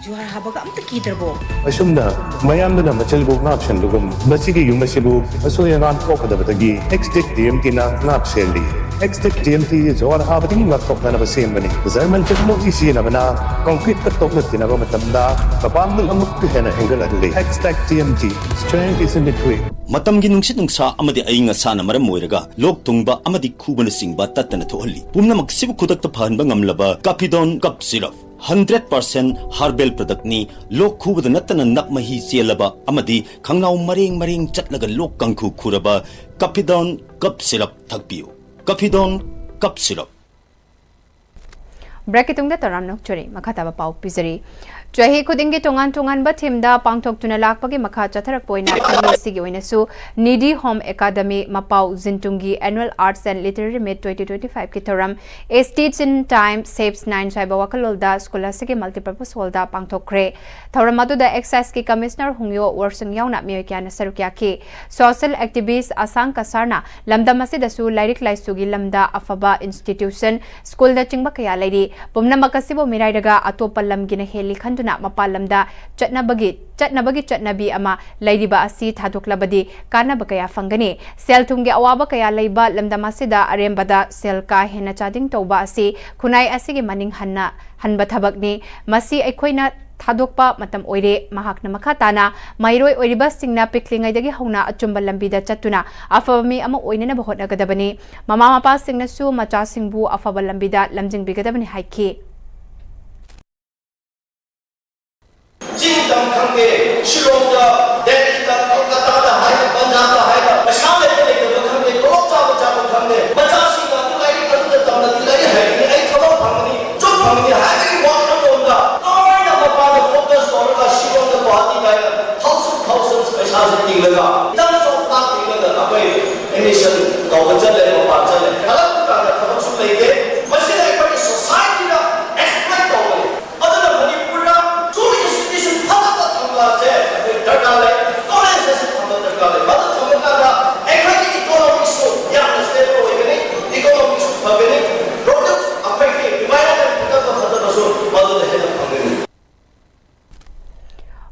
ꯖꯨꯍꯥꯔ ꯍꯥꯕꯒ ꯑꯝꯇ ꯀꯤꯗ꯭ꯔꯕꯣ? ꯑꯁꯨꯝꯅ ꯃꯌꯥꯝꯗꯨꯅ ꯃꯆꯜꯕꯨ ꯉꯥꯛ ꯁꯦꯟꯕꯒꯨꯝ, ꯃꯁꯤꯒꯤ ꯌꯨꯝ ꯑꯁꯤꯕꯨ ꯑꯁꯣꯏ ꯑꯉꯥꯝ ꯊꯣꯛꯀꯗꯕꯗꯒꯤ ꯑꯦꯛꯁꯇꯦꯛ ꯇꯤ ꯑꯦꯝ ꯇꯤꯅ ꯉꯥꯛ ꯁꯦꯜꯂꯤ꯫ ꯑꯦꯛꯁꯇꯦꯛ ꯇꯤ ꯑꯦꯝ ꯇꯤ ꯖꯨꯍꯥꯔ ꯍꯥꯕꯗꯒꯤ ꯉꯥꯛꯊꯣꯛꯅꯅꯕ ꯁꯦꯝꯕꯅꯤ꯫ ꯖꯔꯃꯟ ꯇꯦꯛꯅꯣꯂꯣꯖꯤ ꯁꯤꯖꯤꯟꯅꯕꯅ ꯀꯪꯀ꯭ꯔꯤꯠꯇ ꯇꯣꯛꯅ ꯇꯤꯟꯅꯕ ꯃꯇꯝꯗ ꯃꯄꯥꯡꯒꯜ ꯑꯃꯨꯛꯀ ꯍꯦꯟꯅ ꯍꯦꯟꯒꯠꯍꯜꯂꯤ꯫ Xtech T M T, strength is in liquid. ꯃꯇꯝꯒꯤ ꯅꯨꯡꯁꯤꯠ ꯅꯨꯡꯁꯥ ꯑꯃꯗꯤ ꯑꯏꯪ ꯑꯁꯥꯅ ꯃꯔꯝ ꯑꯣꯏꯔꯒ ꯂꯣꯛ ꯊꯨꯡꯕ ꯑꯃꯗꯤ ꯈꯨꯕꯅꯆꯤꯡꯕ ꯇꯠꯇꯅ ꯊꯣꯛꯍꯜꯂꯤ꯫ ꯄꯨꯝꯅꯃꯛꯁꯤꯕꯨ ꯈꯨꯗꯛꯇ ꯐꯍꯟꯕ ꯉꯝꯂꯕ Capidon Cough Syrup, hundred percent herbal product ꯅꯤ꯫ ꯂꯣꯛ ꯈꯨꯕꯗ ꯅꯠꯇꯅ ꯅꯞ ꯃꯍꯤ ꯆꯦꯜꯂꯕ ꯑꯃꯗꯤ ꯈꯪꯅꯥꯎ ꯃꯔꯦꯡ ꯃꯔꯦꯡ ꯆꯠꯂꯒ ꯂꯣꯛ ꯀꯥꯡꯈꯨ ꯈꯨꯔꯕ Capidon Cough Syrup ꯊꯛꯄꯤꯌꯨ꯫ Capidon Cough Syrup꯫ ꯕ꯭ꯔꯦꯛꯀꯤ ꯇꯨꯡꯗ ꯇꯔꯥꯝꯅ ꯑꯣꯛꯆꯔꯤ꯫ ꯃꯈꯥ ꯇꯥꯕ ꯄꯥꯎ ꯄꯤꯖꯔꯤ꯫ ꯆꯍꯤ ꯈꯨꯗꯤꯡꯒꯤ ꯇꯣꯉꯥꯟ ꯇꯣꯉꯥꯟꯕ ꯊꯤꯝꯗ ꯄꯥꯡꯊꯣꯛꯇꯨꯅ ꯂꯥꯛꯄꯒꯤ ꯃꯈꯥ ꯆꯠꯊꯔꯛꯄ ꯑꯣꯏꯅ ꯆꯍꯤ ꯑꯁꯤꯒꯤ ꯑꯣꯏꯅꯁꯨ ꯅꯤꯗꯤ ꯍꯣꯝ ꯑꯦꯀꯥꯗꯃꯤ ꯃꯄꯥꯎ ꯖꯤꯟꯇꯨꯡꯒꯤ Annual Arts and Literary Meet twenty twenty five ꯀꯤ ꯊꯧꯔꯝ A Stitch in Time Saves Nine ꯍꯥꯏꯕ ꯋꯥꯈꯜꯂꯣꯟꯗ ꯁ꯭ꯀꯨꯜ ꯑꯁꯤꯒꯤ multipurpose hall ꯗ ꯄꯥꯡꯊꯣꯛꯈ꯭ꯔꯦ꯫ ꯊꯧꯔꯝ ꯑꯗꯨꯗ Excise ꯀꯤ Commissioner ꯍꯨꯡꯌꯣ ꯋꯣꯔꯁꯨꯡ ꯌꯥꯎꯅ ꯃꯤꯑꯣꯏ ꯀꯌꯥꯅ ꯁꯔꯨꯛ ꯌꯥꯈꯤ꯫ Social activist ꯑꯁꯥꯡ ꯀꯁꯥꯔꯅ ꯂꯝꯗꯝ ꯑꯁꯤꯗꯁꯨ ꯂꯥꯏꯔꯤꯛ ꯂꯥꯏꯁꯨꯒꯤ ꯂꯝꯗ ꯑꯐꯕ institution, ꯁ꯭ꯀꯨꯜꯅꯆꯤꯡꯕ ꯀꯌꯥ ꯂꯩꯔꯤ꯫ ꯄꯨꯝꯅꯃꯛ ꯑꯁꯤꯕꯨ ꯃꯤꯔꯥꯏꯔꯒ ꯑꯇꯣꯞꯄ ꯂꯝꯒꯤꯅ ꯍꯦꯜꯂꯤ ꯈꯟꯗꯨꯅ ꯃꯄꯥꯟ ꯂꯝꯗ ꯆꯠꯅꯕꯒꯤ, ꯆꯠꯅꯕꯒꯤ ꯆꯠꯅꯕꯤ ꯑꯃ ꯂꯩꯔꯤꯕ ꯑꯁꯤ ꯊꯥꯗꯣꯛꯂꯕꯗꯤ ꯀꯥꯟꯅꯕ ꯀꯌꯥ ꯐꯪꯒꯅꯤ꯫ ꯁꯦꯜ ꯊꯨꯝꯒꯤ ꯑꯋꯥꯕ ꯀꯌꯥ ꯂꯩꯕ ꯂꯝꯗꯝ ꯑꯁꯤꯗ ꯑꯔꯦꯝꯕꯗ ꯁꯦꯜ ꯀꯥ ꯍꯦꯟꯅ ꯆꯥꯗꯤꯡ ꯇꯧꯕ ꯑꯁꯤ ꯈꯨꯟꯅꯥꯏ ꯑꯁꯤꯒꯤ ꯃꯅꯤꯡ ꯍꯟꯅ ꯍꯟꯕ ꯊꯕꯛꯅꯤ꯫ ꯃꯁꯤ ꯑꯩꯈꯣꯏꯅ ꯊꯥꯗꯣꯛꯄ ꯃꯇꯝ ꯑꯣꯏꯔꯦ꯫ ꯃꯍꯥꯛꯅ ꯃꯈꯥ ꯇꯥꯅ ꯃꯍꯩꯔꯣꯏ ꯑꯣꯏꯔꯤꯕꯁꯤꯡꯅ ꯄꯤꯛꯂꯤꯉꯩꯗꯒꯤ ꯍꯧꯅ ꯑꯆꯨꯝꯕ ꯂꯝꯕꯤꯗ ꯆꯠꯇꯨꯅ ꯑꯐꯕ ꯃꯤ ꯑꯃ ꯑꯣꯏꯅꯅꯕ ꯍꯣꯠꯅꯒꯗꯕꯅꯤ꯫ ꯃꯃꯥ ꯃꯄꯥꯁꯤꯡꯅꯁꯨ ꯃꯆꯥꯁꯤꯡꯕꯨ ꯑꯐꯕ ꯂꯝꯕꯤꯗ ꯂꯝꯖꯤꯡꯕꯤꯒꯗꯕꯅꯤ ꯍꯥꯏꯈꯤ꯫ ꯆꯤꯡ ꯇꯝ ꯈꯪꯗꯦ, ꯁꯤꯂꯣꯡꯗ, ꯗꯦꯜꯂꯤꯗ, ꯀꯣꯜꯀꯇꯥꯗ ꯍꯥꯏꯅ, ꯄꯟꯖꯥꯕꯇ ꯍꯥꯏꯅ, ꯄꯩꯁꯥ ꯂꯩꯕ ꯂꯩꯇꯕ ꯈꯪꯗꯦ, ꯇꯣꯂꯣꯞ ꯆꯥꯕ ꯆꯥꯕ ꯈꯪꯗꯦ, ꯃꯆꯥꯁꯤꯡꯅ ꯑꯗꯨ ꯂꯥꯏꯔꯤꯛ ꯑꯗꯨꯗ ꯇꯝꯂꯗꯤ ꯂꯥꯏꯔꯤꯛ ꯍꯩꯒꯅꯤ, ꯑꯩ ꯊꯕꯛ ꯐꯪꯒꯅꯤ, ꯖꯣꯕ ꯐꯪꯒꯅꯤ ꯍꯥꯏꯕꯒꯤ ꯋꯥꯈꯜꯂꯣꯟꯗ ꯂꯣꯏꯅ ꯃꯄꯥꯟꯗ focus ꯇꯧꯔꯒ ꯁꯤꯂꯣꯡꯗ, ꯒꯨꯋꯥꯍꯥꯇꯤꯗ ꯍꯥꯏꯅ thousands, thousands ꯄꯩꯁꯥꯁꯦ ꯇꯤꯡꯂꯒ, ꯈꯤꯇꯪ ꯆꯣꯛ ꯇꯥꯛ ꯇꯤꯡꯂꯒ ꯑꯩꯈꯣꯏ admission ꯇꯧꯕ ꯆꯠꯂꯦ, ꯃꯄꯥꯟ ꯆꯠꯂꯦ꯫ ꯍꯜꯂꯛꯄ ꯀꯥꯟꯗ ꯊꯕꯛꯁꯨ ꯂꯩꯇꯦ꯫ ꯃꯁꯤꯅ ꯑꯩꯈꯣꯏꯒꯤ society ꯗ exploit ꯇꯧꯕꯅꯤ꯫ ꯑꯗꯨꯅ ꯃꯅꯤꯄꯨꯔꯗ ꯁ꯭ꯀꯨꯜ institution ꯐꯖꯕ ꯊꯝꯕꯁꯦ ꯑꯩꯈꯣꯏ ꯗꯔꯀꯥꯔ ꯂꯩ, ꯀꯣꯂꯦꯖꯇꯁꯨ ꯊꯝꯕ ꯗꯔꯀꯥꯔ ꯂꯩ꯫ ꯃꯗꯨ ꯊꯝꯕ ꯀꯥꯟꯗ ꯑꯩꯈꯣꯏꯒꯤ economic ꯁꯨ ꯌꯥꯝꯅ stable ꯑꯣꯏꯒꯅꯤ, economic ꯁꯨ ꯐꯒꯅꯤ, product ꯑꯩꯈꯣꯏꯒꯤ environment ꯐꯖꯕ ꯐꯖꯕꯁꯨ ꯃꯗꯨꯗ ꯍꯦꯟꯅ ꯐꯪꯒꯅꯤ꯫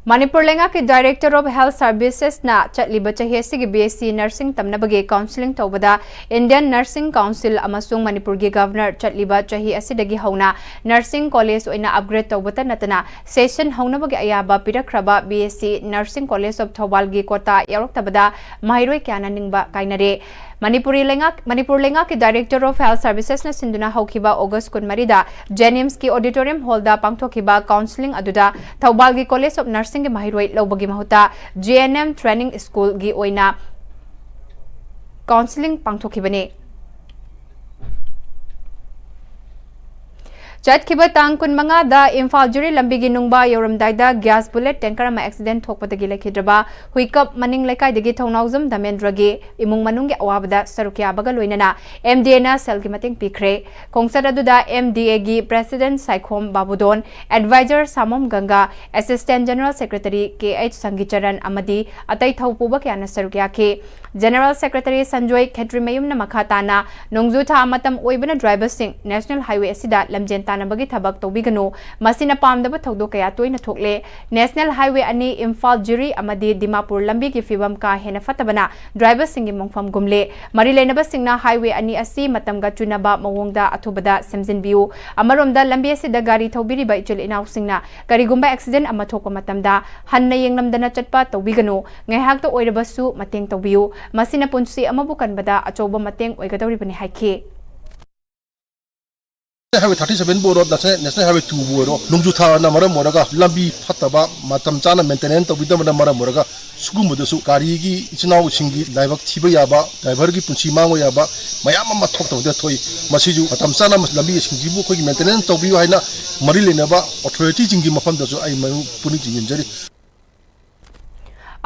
ꯃꯅꯤꯄꯨꯔ ꯂꯩꯉꯥꯛꯀꯤ Director of Health Services ꯅ ꯆꯠꯂꯤꯕ ꯆꯍꯤ ꯑꯁꯤꯒꯤ B S C Nursing ꯇꯝꯅꯕꯒꯤ counselling ꯇꯧꯕꯗ Indian Nursing Council ꯑꯃꯁꯨꯡ ꯃꯅꯤꯄꯨꯔꯒꯤ Governor ꯆꯠꯂꯤꯕ ꯆꯍꯤ ꯑꯁꯤꯗꯒꯤ ꯍꯧꯅ nursing college ꯑꯣꯏꯅ upgrade ꯇꯧꯕꯇ ꯅꯠꯇꯅ session ꯍꯧꯅꯕꯒꯤ ꯑꯌꯥꯕ ꯄꯤꯔꯛꯈ꯭ꯔꯕ B S C Nursing College of ꯊꯧꯕꯥꯜꯒꯤ quota ꯌꯥꯎꯔꯛꯇꯕꯗ ꯃꯍꯩꯔꯣꯏ ꯀꯌꯥꯅ ꯅꯤꯡꯕ ꯀꯥꯏꯅꯔꯦ꯫ ꯃꯅꯤꯄꯨꯔꯤ ꯂꯩꯉꯥꯛ, ꯃꯅꯤꯄꯨꯔ ꯂꯩꯉꯥꯛꯀꯤ Director of Health Services ꯅ ꯁꯤꯟꯗꯨꯅ ꯍꯧꯈꯤꯕ August ꯀꯨꯟꯃꯔꯤꯗ JNIMS ꯀꯤ auditorium hall ꯗ ꯄꯥꯡꯊꯣꯛꯈꯤꯕ counselling ꯑꯗꯨꯗ ꯊꯧꯕꯥꯜꯒꯤ College of Nursing ꯒꯤ ꯃꯍꯩꯔꯣꯏ ꯂꯧꯕꯒꯤ ꯃꯍꯨꯠꯇ G N M Training School ꯒꯤ ꯑꯣꯏꯅ counselling ꯄꯥꯡꯊꯣꯛꯈꯤꯕꯅꯤ꯫ ꯆꯠꯈꯤꯕ ꯇꯥꯡ ꯀꯨꯟꯃꯉꯥꯗ ꯏꯝꯐꯥꯜ ꯖꯤꯔꯤ ꯂꯝꯕꯤꯒꯤ ꯅꯨꯡꯕ ꯌꯧꯔꯝꯗꯥꯏꯗ ꯒ꯭ꯌꯥꯁ ꯕꯨꯂꯦꯠ ꯇꯦꯡꯀꯔ ꯑꯃ ꯑꯦꯛꯁꯤꯗꯦꯟ ꯊꯣꯛꯄꯗꯒꯤ ꯂꯩꯈꯤꯗ꯭ꯔꯕ ꯍꯨꯏꯀꯞ ꯃꯅꯤꯡ ꯂꯩꯀꯥꯏꯗꯒꯤ ꯊꯧꯅꯥꯎꯖꯝ ꯙꯃꯦꯟꯗ꯭ꯔꯒꯤ ꯏꯃꯨꯡ ꯃꯅꯨꯡꯒꯤ ꯑꯋꯥꯕꯗ ꯁꯔꯨꯛ ꯌꯥꯕꯒ ꯂꯣꯏꯅꯅ ꯑꯦꯝ ꯗꯤ ꯑꯦꯅ ꯁꯦꯜꯒꯤ ꯃꯇꯦꯡ ꯄꯤꯈ꯭ꯔꯦ꯫ ꯈꯣꯡꯆꯠ ꯑꯗꯨꯗ ꯑꯦꯝ ꯗꯤ ꯑꯦꯒꯤ ꯄ꯭ꯔꯦꯁꯤꯗꯦꯟꯠ ꯁꯥꯏꯈꯣꯝ ꯕꯥꯕꯨꯗꯣꯟ, ꯑꯦꯗꯚꯥꯏꯖꯔ ꯁꯥꯃꯣꯝ ꯒꯪꯒꯥ, ꯑꯦꯁꯤꯁꯇꯦꯟꯠ ꯖꯦꯅꯔꯦꯜ ꯁꯦꯀ꯭ꯔꯦꯇꯔꯤ ꯀꯦ ꯑꯩꯆ ꯁꯪꯒꯤꯆꯔꯟ ꯑꯃꯗꯤ ꯑꯇꯩ ꯊꯧꯄꯨꯕ ꯀꯌꯥꯅ ꯁꯔꯨꯛ ꯌꯥꯈꯤ꯫ ꯖꯦꯅꯔꯦꯜ ꯁꯦꯀ꯭ꯔꯦꯇꯔꯤ ꯁꯟꯖꯣꯏ ꯈꯦꯇ꯭ꯔꯤꯃꯌꯨꯝꯅ ꯃꯈꯥ ꯇꯥꯅ ꯅꯣꯡꯖꯨ ꯊꯥ ꯃꯇꯝ ꯑꯣꯏꯕꯅ ꯗ꯭ꯔꯥꯏꯚꯔꯁꯤꯡ ꯅꯦꯁꯅꯦꯜ ꯍꯥꯏꯋꯦ ꯑꯁꯤꯗ ꯂꯝꯖꯦꯟ ꯇꯥꯟꯅꯕꯒꯤ ꯊꯕꯛ ꯇꯧꯕꯤꯒꯅꯨ꯫ ꯃꯁꯤꯅ ꯄꯥꯝꯗꯕ ꯊꯧꯗꯣꯛ ꯀꯌꯥ ꯇꯣꯏꯅ ꯊꯣꯛꯂꯦ꯫ ꯅꯦꯁꯅꯦꯜ ꯍꯥꯏꯋꯦ ꯑꯅꯤ ꯏꯝꯐꯥꯜ ꯖꯤꯔꯤ ꯑꯃꯗꯤ ꯗꯤꯃꯥꯄꯨꯔ ꯂꯝꯕꯤꯒꯤ ꯐꯤꯕꯝ ꯀꯥ ꯍꯦꯟꯅ ꯐꯠꯇꯕꯅ ꯗ꯭ꯔꯥꯏꯚꯔꯁꯤꯡꯒꯤ ꯃꯣꯡꯐꯝ ꯒꯨꯝꯂꯦ꯫ ꯃꯔꯤ ꯂꯩꯅꯕꯁꯤꯡꯅ ꯍꯥꯏꯋꯦ ꯑꯅꯤ ꯑꯁꯤ ꯃꯇꯝꯒ ꯆꯨꯅꯕ ꯃꯑꯣꯡꯗ ꯑꯊꯨꯕꯗ ꯁꯦꯝꯖꯤꯟꯕꯤꯌꯨ꯫ ꯑꯃꯔꯣꯝꯗ ꯂꯝꯕꯤ ꯑꯁꯤꯗ ꯒꯥꯔꯤ ꯊꯧꯕꯤꯔꯤꯕ ꯏꯆꯤꯜ ꯏꯅꯥꯎꯁꯤꯡꯅ ꯀꯔꯤꯒꯨꯝꯕ ꯑꯦꯛꯁꯤꯗꯦꯟ ꯑꯃ ꯊꯣꯛꯄ ꯃꯇꯝꯗ ꯍꯟꯅ ꯌꯦꯡꯂꯝꯗꯅ ꯆꯠꯄ ꯇꯧꯕꯤꯒꯅꯨ꯫ ꯉꯥꯏꯍꯥꯛꯇ ꯑꯣꯏꯔꯕꯁꯨ ꯃꯇꯦꯡ ꯇꯧꯕꯤꯌꯨ꯫ ꯃꯁꯤꯅ ꯄꯨꯟꯁꯤ ꯑꯃꯕꯨ ꯀꯟꯕꯗ ꯑꯆꯧꯕ ꯃꯇꯦꯡ ꯑꯣꯏꯒꯗꯧꯔꯤꯕꯅꯤ ꯍꯥꯏꯈꯤ꯫ ꯍꯥꯏꯋꯦ ꯊꯥꯔꯇꯤ ꯁꯚꯦꯟꯕꯨ ꯑꯣꯏꯔꯣ, ꯅꯦꯁꯅꯦꯜ ꯅꯦꯁꯅꯦꯜ ꯍꯥꯏꯋꯦ ꯇꯨꯕꯨ ꯑꯣꯏꯔꯣ, ꯅꯣꯡꯖꯨ ꯊꯥꯅ ꯃꯔꯝ ꯑꯣꯏꯔꯒ ꯂꯝꯕꯤ ꯐꯠꯇꯕ, ꯃꯇꯝ ꯆꯥꯅ ꯃꯦꯟꯇꯦꯅꯦꯟꯁ ꯇꯧꯕꯤꯗꯕꯅ ꯃꯔꯝ ꯑꯣꯏꯔꯒ ꯁꯤꯒꯨꯝꯕꯗꯁꯨ ꯒꯥꯔꯤꯒꯤ ꯏꯆꯤꯟ ꯏꯅꯥꯎꯁꯤꯡꯒꯤ ꯂꯥꯏꯕꯛ ꯊꯤꯕ ꯌꯥꯕ, ꯗ꯭ꯔꯥꯏꯚꯔꯒꯤ ꯄꯨꯟꯁꯤ ꯃꯥꯡꯕ ꯌꯥꯕ ꯃꯌꯥꯝ ꯑꯃ ꯊꯣꯛꯇꯕꯗ ꯊꯣꯛꯏ꯫ ꯃꯁꯤꯁꯨ ꯃꯇꯝ ꯆꯥꯅ ꯂꯝꯕꯤꯁꯤꯡꯁꯤꯕꯨ ꯑꯩꯈꯣꯏꯒꯤ ꯃꯦꯟꯇꯦꯅꯦꯟꯁ ꯇꯧꯕꯤꯌꯨ ꯍꯥꯏꯅ ꯃꯔꯤ ꯂꯩꯅꯕ ꯑꯣꯊꯣꯔꯤꯇꯤꯁꯤꯡꯒꯤ ꯃꯐꯝꯗꯁꯨ ꯑꯩ ꯃꯔꯨ ꯄꯨꯛꯅꯤꯡ ꯆꯤꯡꯁꯤꯟꯖꯔꯤ꯫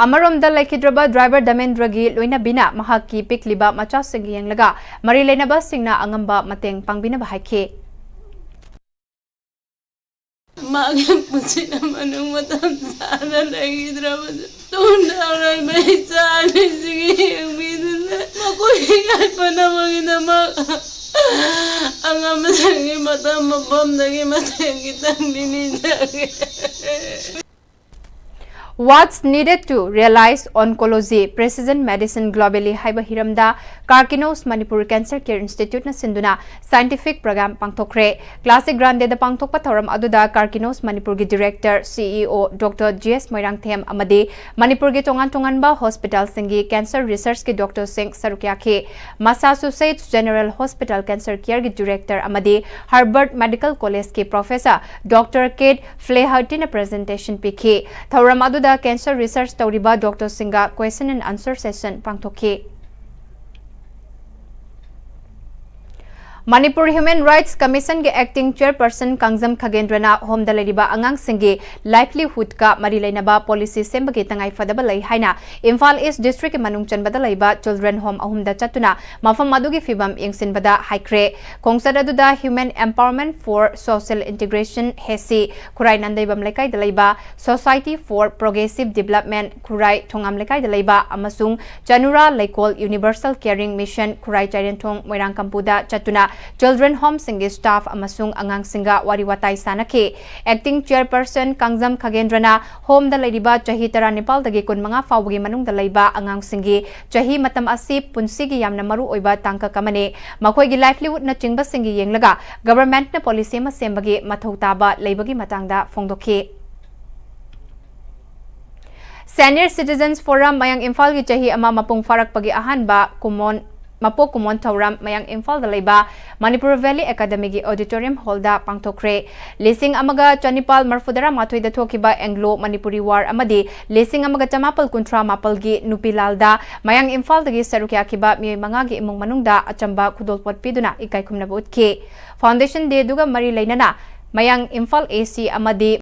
ꯑꯃꯔꯣꯝꯗ ꯂꯩꯈꯤꯗ꯭ꯔꯕ ꯗ꯭ꯔꯥꯏꯚꯔ ꯙꯃꯦꯟꯗ꯭ꯔꯒꯤ ꯂꯣꯏꯅꯕꯤꯅ ꯃꯍꯥꯛꯀꯤ ꯄꯤꯛꯂꯤꯕ ꯃꯆꯥꯁꯤꯡ ꯌꯦꯡꯂꯒ ꯃꯔꯤ ꯂꯩꯅꯕꯁꯤꯡꯅ ꯑꯉꯝꯕ ꯃꯇꯦꯡ ꯄꯥꯡꯕꯤꯅꯕ ꯍꯥꯏꯈꯤ꯫ ꯃꯥꯒꯤ ꯄꯨꯟꯁꯤꯅ ꯃꯅꯨꯡ ꯃꯇꯝ ꯆꯥꯅ ꯂꯩꯈꯤꯗ꯭ꯔꯕꯁꯨ ꯇꯨꯡꯗ ꯑꯔꯣꯏꯕ ꯏꯆꯥ ꯑꯅꯤꯁꯤꯒꯤ ꯌꯦꯡꯕꯤꯗꯨꯅ ꯃꯈꯣꯏꯒꯤ ꯌꯥꯏꯐꯅꯕꯒꯤꯗꯃꯛ ꯑꯉꯝꯕꯁꯤꯡꯒꯤ ꯃꯇꯝ ꯃꯐꯝꯗꯒꯤ ꯃꯇꯦꯡ ꯈꯤꯇꯪꯗꯤ ꯅꯤꯖꯒꯦ꯫ What's needed to realize oncology precision medicine globally ꯍꯥꯏꯕ ꯍꯤꯔꯝꯗ ꯀꯥꯔꯀꯤꯅꯣꯁ ꯃꯅꯤꯄꯨꯔ ꯀꯦꯟꯁꯔ ꯀꯦꯌꯔ ꯏꯟꯁꯇꯤꯇ꯭ꯌꯨꯠꯅ ꯁꯤꯟꯗꯨꯅ ꯁꯥꯏꯟꯇꯤꯐꯤꯛ ꯄ꯭ꯔꯣꯒ꯭ꯔꯥꯝ ꯄꯥꯡꯊꯣꯛꯈ꯭ꯔꯦ꯫ ꯀ꯭ꯂꯥꯁꯤꯛ ꯒ꯭ꯔꯥꯟꯗꯦꯗ ꯄꯥꯡꯊꯣꯛꯄ ꯊꯧꯔꯝ ꯑꯗꯨꯗ ꯀꯥꯔꯀꯤꯅꯣꯁ ꯃꯅꯤꯄꯨꯔꯒꯤ ꯗꯤꯔꯦꯛꯇꯔ, ꯁꯤ ꯏ ꯑꯣ, ꯗꯣꯛꯇꯔ ꯖꯤ ꯑꯦꯁ ꯃꯣꯏꯔꯥꯡꯊꯦꯝ ꯑꯃꯗꯤ ꯃꯅꯤꯄꯨꯔꯒꯤ ꯇꯣꯉꯥꯟ ꯇꯣꯉꯥꯟꯕ ꯍꯣꯁꯄꯤꯇꯥꯜꯁꯤꯡꯒꯤ ꯀꯦꯟꯁꯔ ꯔꯤꯁꯔꯆꯀꯤ ꯗꯣꯛꯇꯔꯁꯤꯡ ꯁꯔꯨꯛ ꯌꯥꯈꯤ꯫ ꯃꯁꯥꯆꯨꯁꯦꯠꯁ ꯖꯦꯅꯔꯦꯜ ꯍꯣꯁꯄꯤꯇꯥꯜ ꯀꯦꯟꯁꯔ ꯀꯦꯌꯔꯒꯤ ꯗꯤꯔꯦꯛꯇꯔ ꯑꯃꯗꯤ ꯍꯥꯔꯕꯔꯠ ꯃꯦꯗꯤꯀꯦꯜ ꯀꯣꯂꯦꯖꯀꯤ ꯄ꯭ꯔꯣꯐꯦꯁꯔ ꯗꯣꯛꯇꯔ ꯀꯦꯠ ꯐ꯭ꯂꯦꯍꯔꯇꯤꯅ ꯄ꯭ꯔꯖꯦꯟꯇꯦꯁꯟ ꯄꯤꯈꯤ꯫ ꯊꯧꯔꯝ ꯑꯗꯨꯗ ꯀꯦꯟꯁꯔ ꯔꯤꯁꯔꯆ ꯇꯧꯔꯤꯕ ꯗꯣꯛꯇꯔꯁꯤꯡꯒ ꯀ꯭ꯋꯦꯁꯟ ꯑꯦꯟ ꯑꯟꯁꯔ ꯁꯦꯁꯟ ꯄꯥꯡꯊꯣꯛꯈꯤ꯫ Manipur Human Rights Commission ꯒꯤ Acting Chairperson ꯀꯥꯡꯖꯝ ꯈꯒꯦꯟꯗ꯭ꯔꯅ ꯍꯣꯝꯗ ꯂꯩꯔꯤꯕ ꯑꯉꯥꯡꯁꯤꯡꯒꯤ livelihood ꯀ ꯃꯔꯤ ꯂꯩꯅꯕ policy ꯁꯦꯝꯕꯒꯤ ꯇꯉꯥꯏ ꯐꯗꯕ ꯂꯩ ꯍꯥꯏꯅ ꯏꯝꯐꯥꯜ East District ꯀꯤ ꯃꯅꯨꯡ ꯆꯟꯕꯗ ꯂꯩꯕ children home ꯑꯍꯨꯝꯗ ꯆꯠꯇꯨꯅ ꯃꯐꯝ ꯑꯗꯨꯒꯤ ꯐꯤꯕꯝ ꯌꯦꯡꯁꯤꯟꯕꯗ ꯍꯥꯏꯈ꯭ꯔꯦ꯫ ꯈꯣꯡꯆꯠ ꯑꯗꯨꯗ Human Empowerment for Social Integration, ꯍꯦꯁꯤ, ꯈꯨꯔꯥꯏ ꯅꯥꯟꯗꯩꯕꯝ ꯂꯩꯀꯥꯏꯗ ꯂꯩꯕ Society for Progressive Development, ꯈꯨꯔꯥꯏ ꯊꯣꯉꯥꯝ ꯂꯩꯀꯥꯏꯗ ꯂꯩꯕ, ꯑꯃꯁꯨꯡ ꯆꯅꯨꯔꯥ ꯂꯩꯀꯣꯜ Universal Caring Mission, ꯈꯨꯔꯥꯏ ꯆꯥꯏꯔꯦꯟꯊꯣꯡ ꯃꯣꯏꯔꯥꯡꯀꯝꯄꯨꯗ ꯆꯠꯇꯨꯅ children home ꯁꯤꯡꯒꯤ staff ꯑꯃꯁꯨꯡ ꯑꯉꯥꯡꯁꯤꯡꯒ ꯋꯥꯔꯤ ꯋꯥꯇꯥꯏ ꯁꯥꯟꯅꯈꯤ꯫ Acting Chairperson ꯀꯥꯡꯖꯝ ꯈꯒꯦꯟꯗ꯭ꯔꯅ ꯍꯣꯝꯗ ꯂꯩꯔꯤꯕ ꯆꯍꯤ ꯇꯔꯥꯅꯤꯄꯥꯜꯗꯒꯤ ꯀꯨꯟꯃꯉꯥ ꯐꯥꯎꯕꯒꯤ ꯃꯅꯨꯡꯗ ꯂꯩꯕ ꯑꯉꯥꯡꯁꯤꯡꯒꯤ ꯆꯍꯤ ꯃꯇꯝ ꯑꯁꯤ ꯄꯨꯟꯁꯤꯒꯤ ꯌꯥꯝꯅ ꯃꯔꯨ ꯑꯣꯏꯕ ꯇꯥꯡꯀꯛ ꯑꯃꯅꯤ꯫ ꯃꯈꯣꯏꯒꯤ livelihood ꯅꯆꯤꯡꯕꯁꯤꯡꯒꯤ ꯌꯦꯡꯂꯒ government ꯅ policy ꯑꯃ ꯁꯦꯝꯕꯒꯤ ꯃꯊꯧ ꯇꯥꯕ ꯂꯩꯕꯒꯤ ꯃꯇꯥꯡꯗ ꯐꯣꯡꯗꯣꯛꯈꯤ꯫ Senior Citizens Forum ꯃꯌꯥꯡ ꯏꯝꯐꯥꯜꯒꯤ ꯆꯍꯤ ꯑꯃ ꯃꯄꯨꯡ ꯐꯥꯔꯛꯄꯒꯤ ꯑꯍꯥꯟꯕ ꯀꯨꯃꯣꯟ, ꯃꯄꯣꯛ ꯀꯨꯃꯣꯟ ꯊꯧꯔꯝ ꯃꯌꯥꯡ ꯏꯝꯐꯥꯜꯗ ꯂꯩꯕ Manipur Valley Academy ꯒꯤ auditorium hall ꯗ ꯄꯥꯡꯊꯣꯛꯈ꯭ꯔꯦ꯫ ꯂꯤꯁꯤꯡ ꯑꯃꯒ ꯆꯅꯤꯄꯥꯜ ꯃꯔꯤꯐꯨꯇꯔꯥ ꯃꯥꯊꯣꯏꯗ ꯊꯣꯛꯈꯤꯕ Anglo Manipuri War ꯑꯃꯗꯤ ꯂꯤꯁꯤꯡ ꯑꯃꯒ ꯆꯃꯥꯄꯜ ꯀꯨꯟꯊ꯭ꯔꯥ ꯃꯥꯄꯜꯒꯤ ꯅꯨꯄꯤ ꯂꯥꯜꯗ ꯃꯌꯥꯡ ꯏꯝꯐꯥꯜꯗꯒꯤ ꯁꯔꯨꯛ ꯌꯥꯈꯤꯕ ꯃꯤꯑꯣꯏ ꯃꯉꯥꯒꯤ ꯏꯃꯨꯡ ꯃꯅꯨꯡꯗ ꯑꯆꯝꯕ ꯈꯨꯗꯣꯜꯄꯣꯠ ꯄꯤꯗꯨꯅ ꯏꯀꯥꯏ ꯈꯨꯝꯅꯕ ꯎꯠꯈꯤ꯫ Foundation Day ꯗꯨꯒ ꯃꯔꯤ ꯂꯩꯅꯅ ꯃꯌꯥꯡ ꯏꯝꯐꯥꯜ A C ꯑꯃꯗꯤ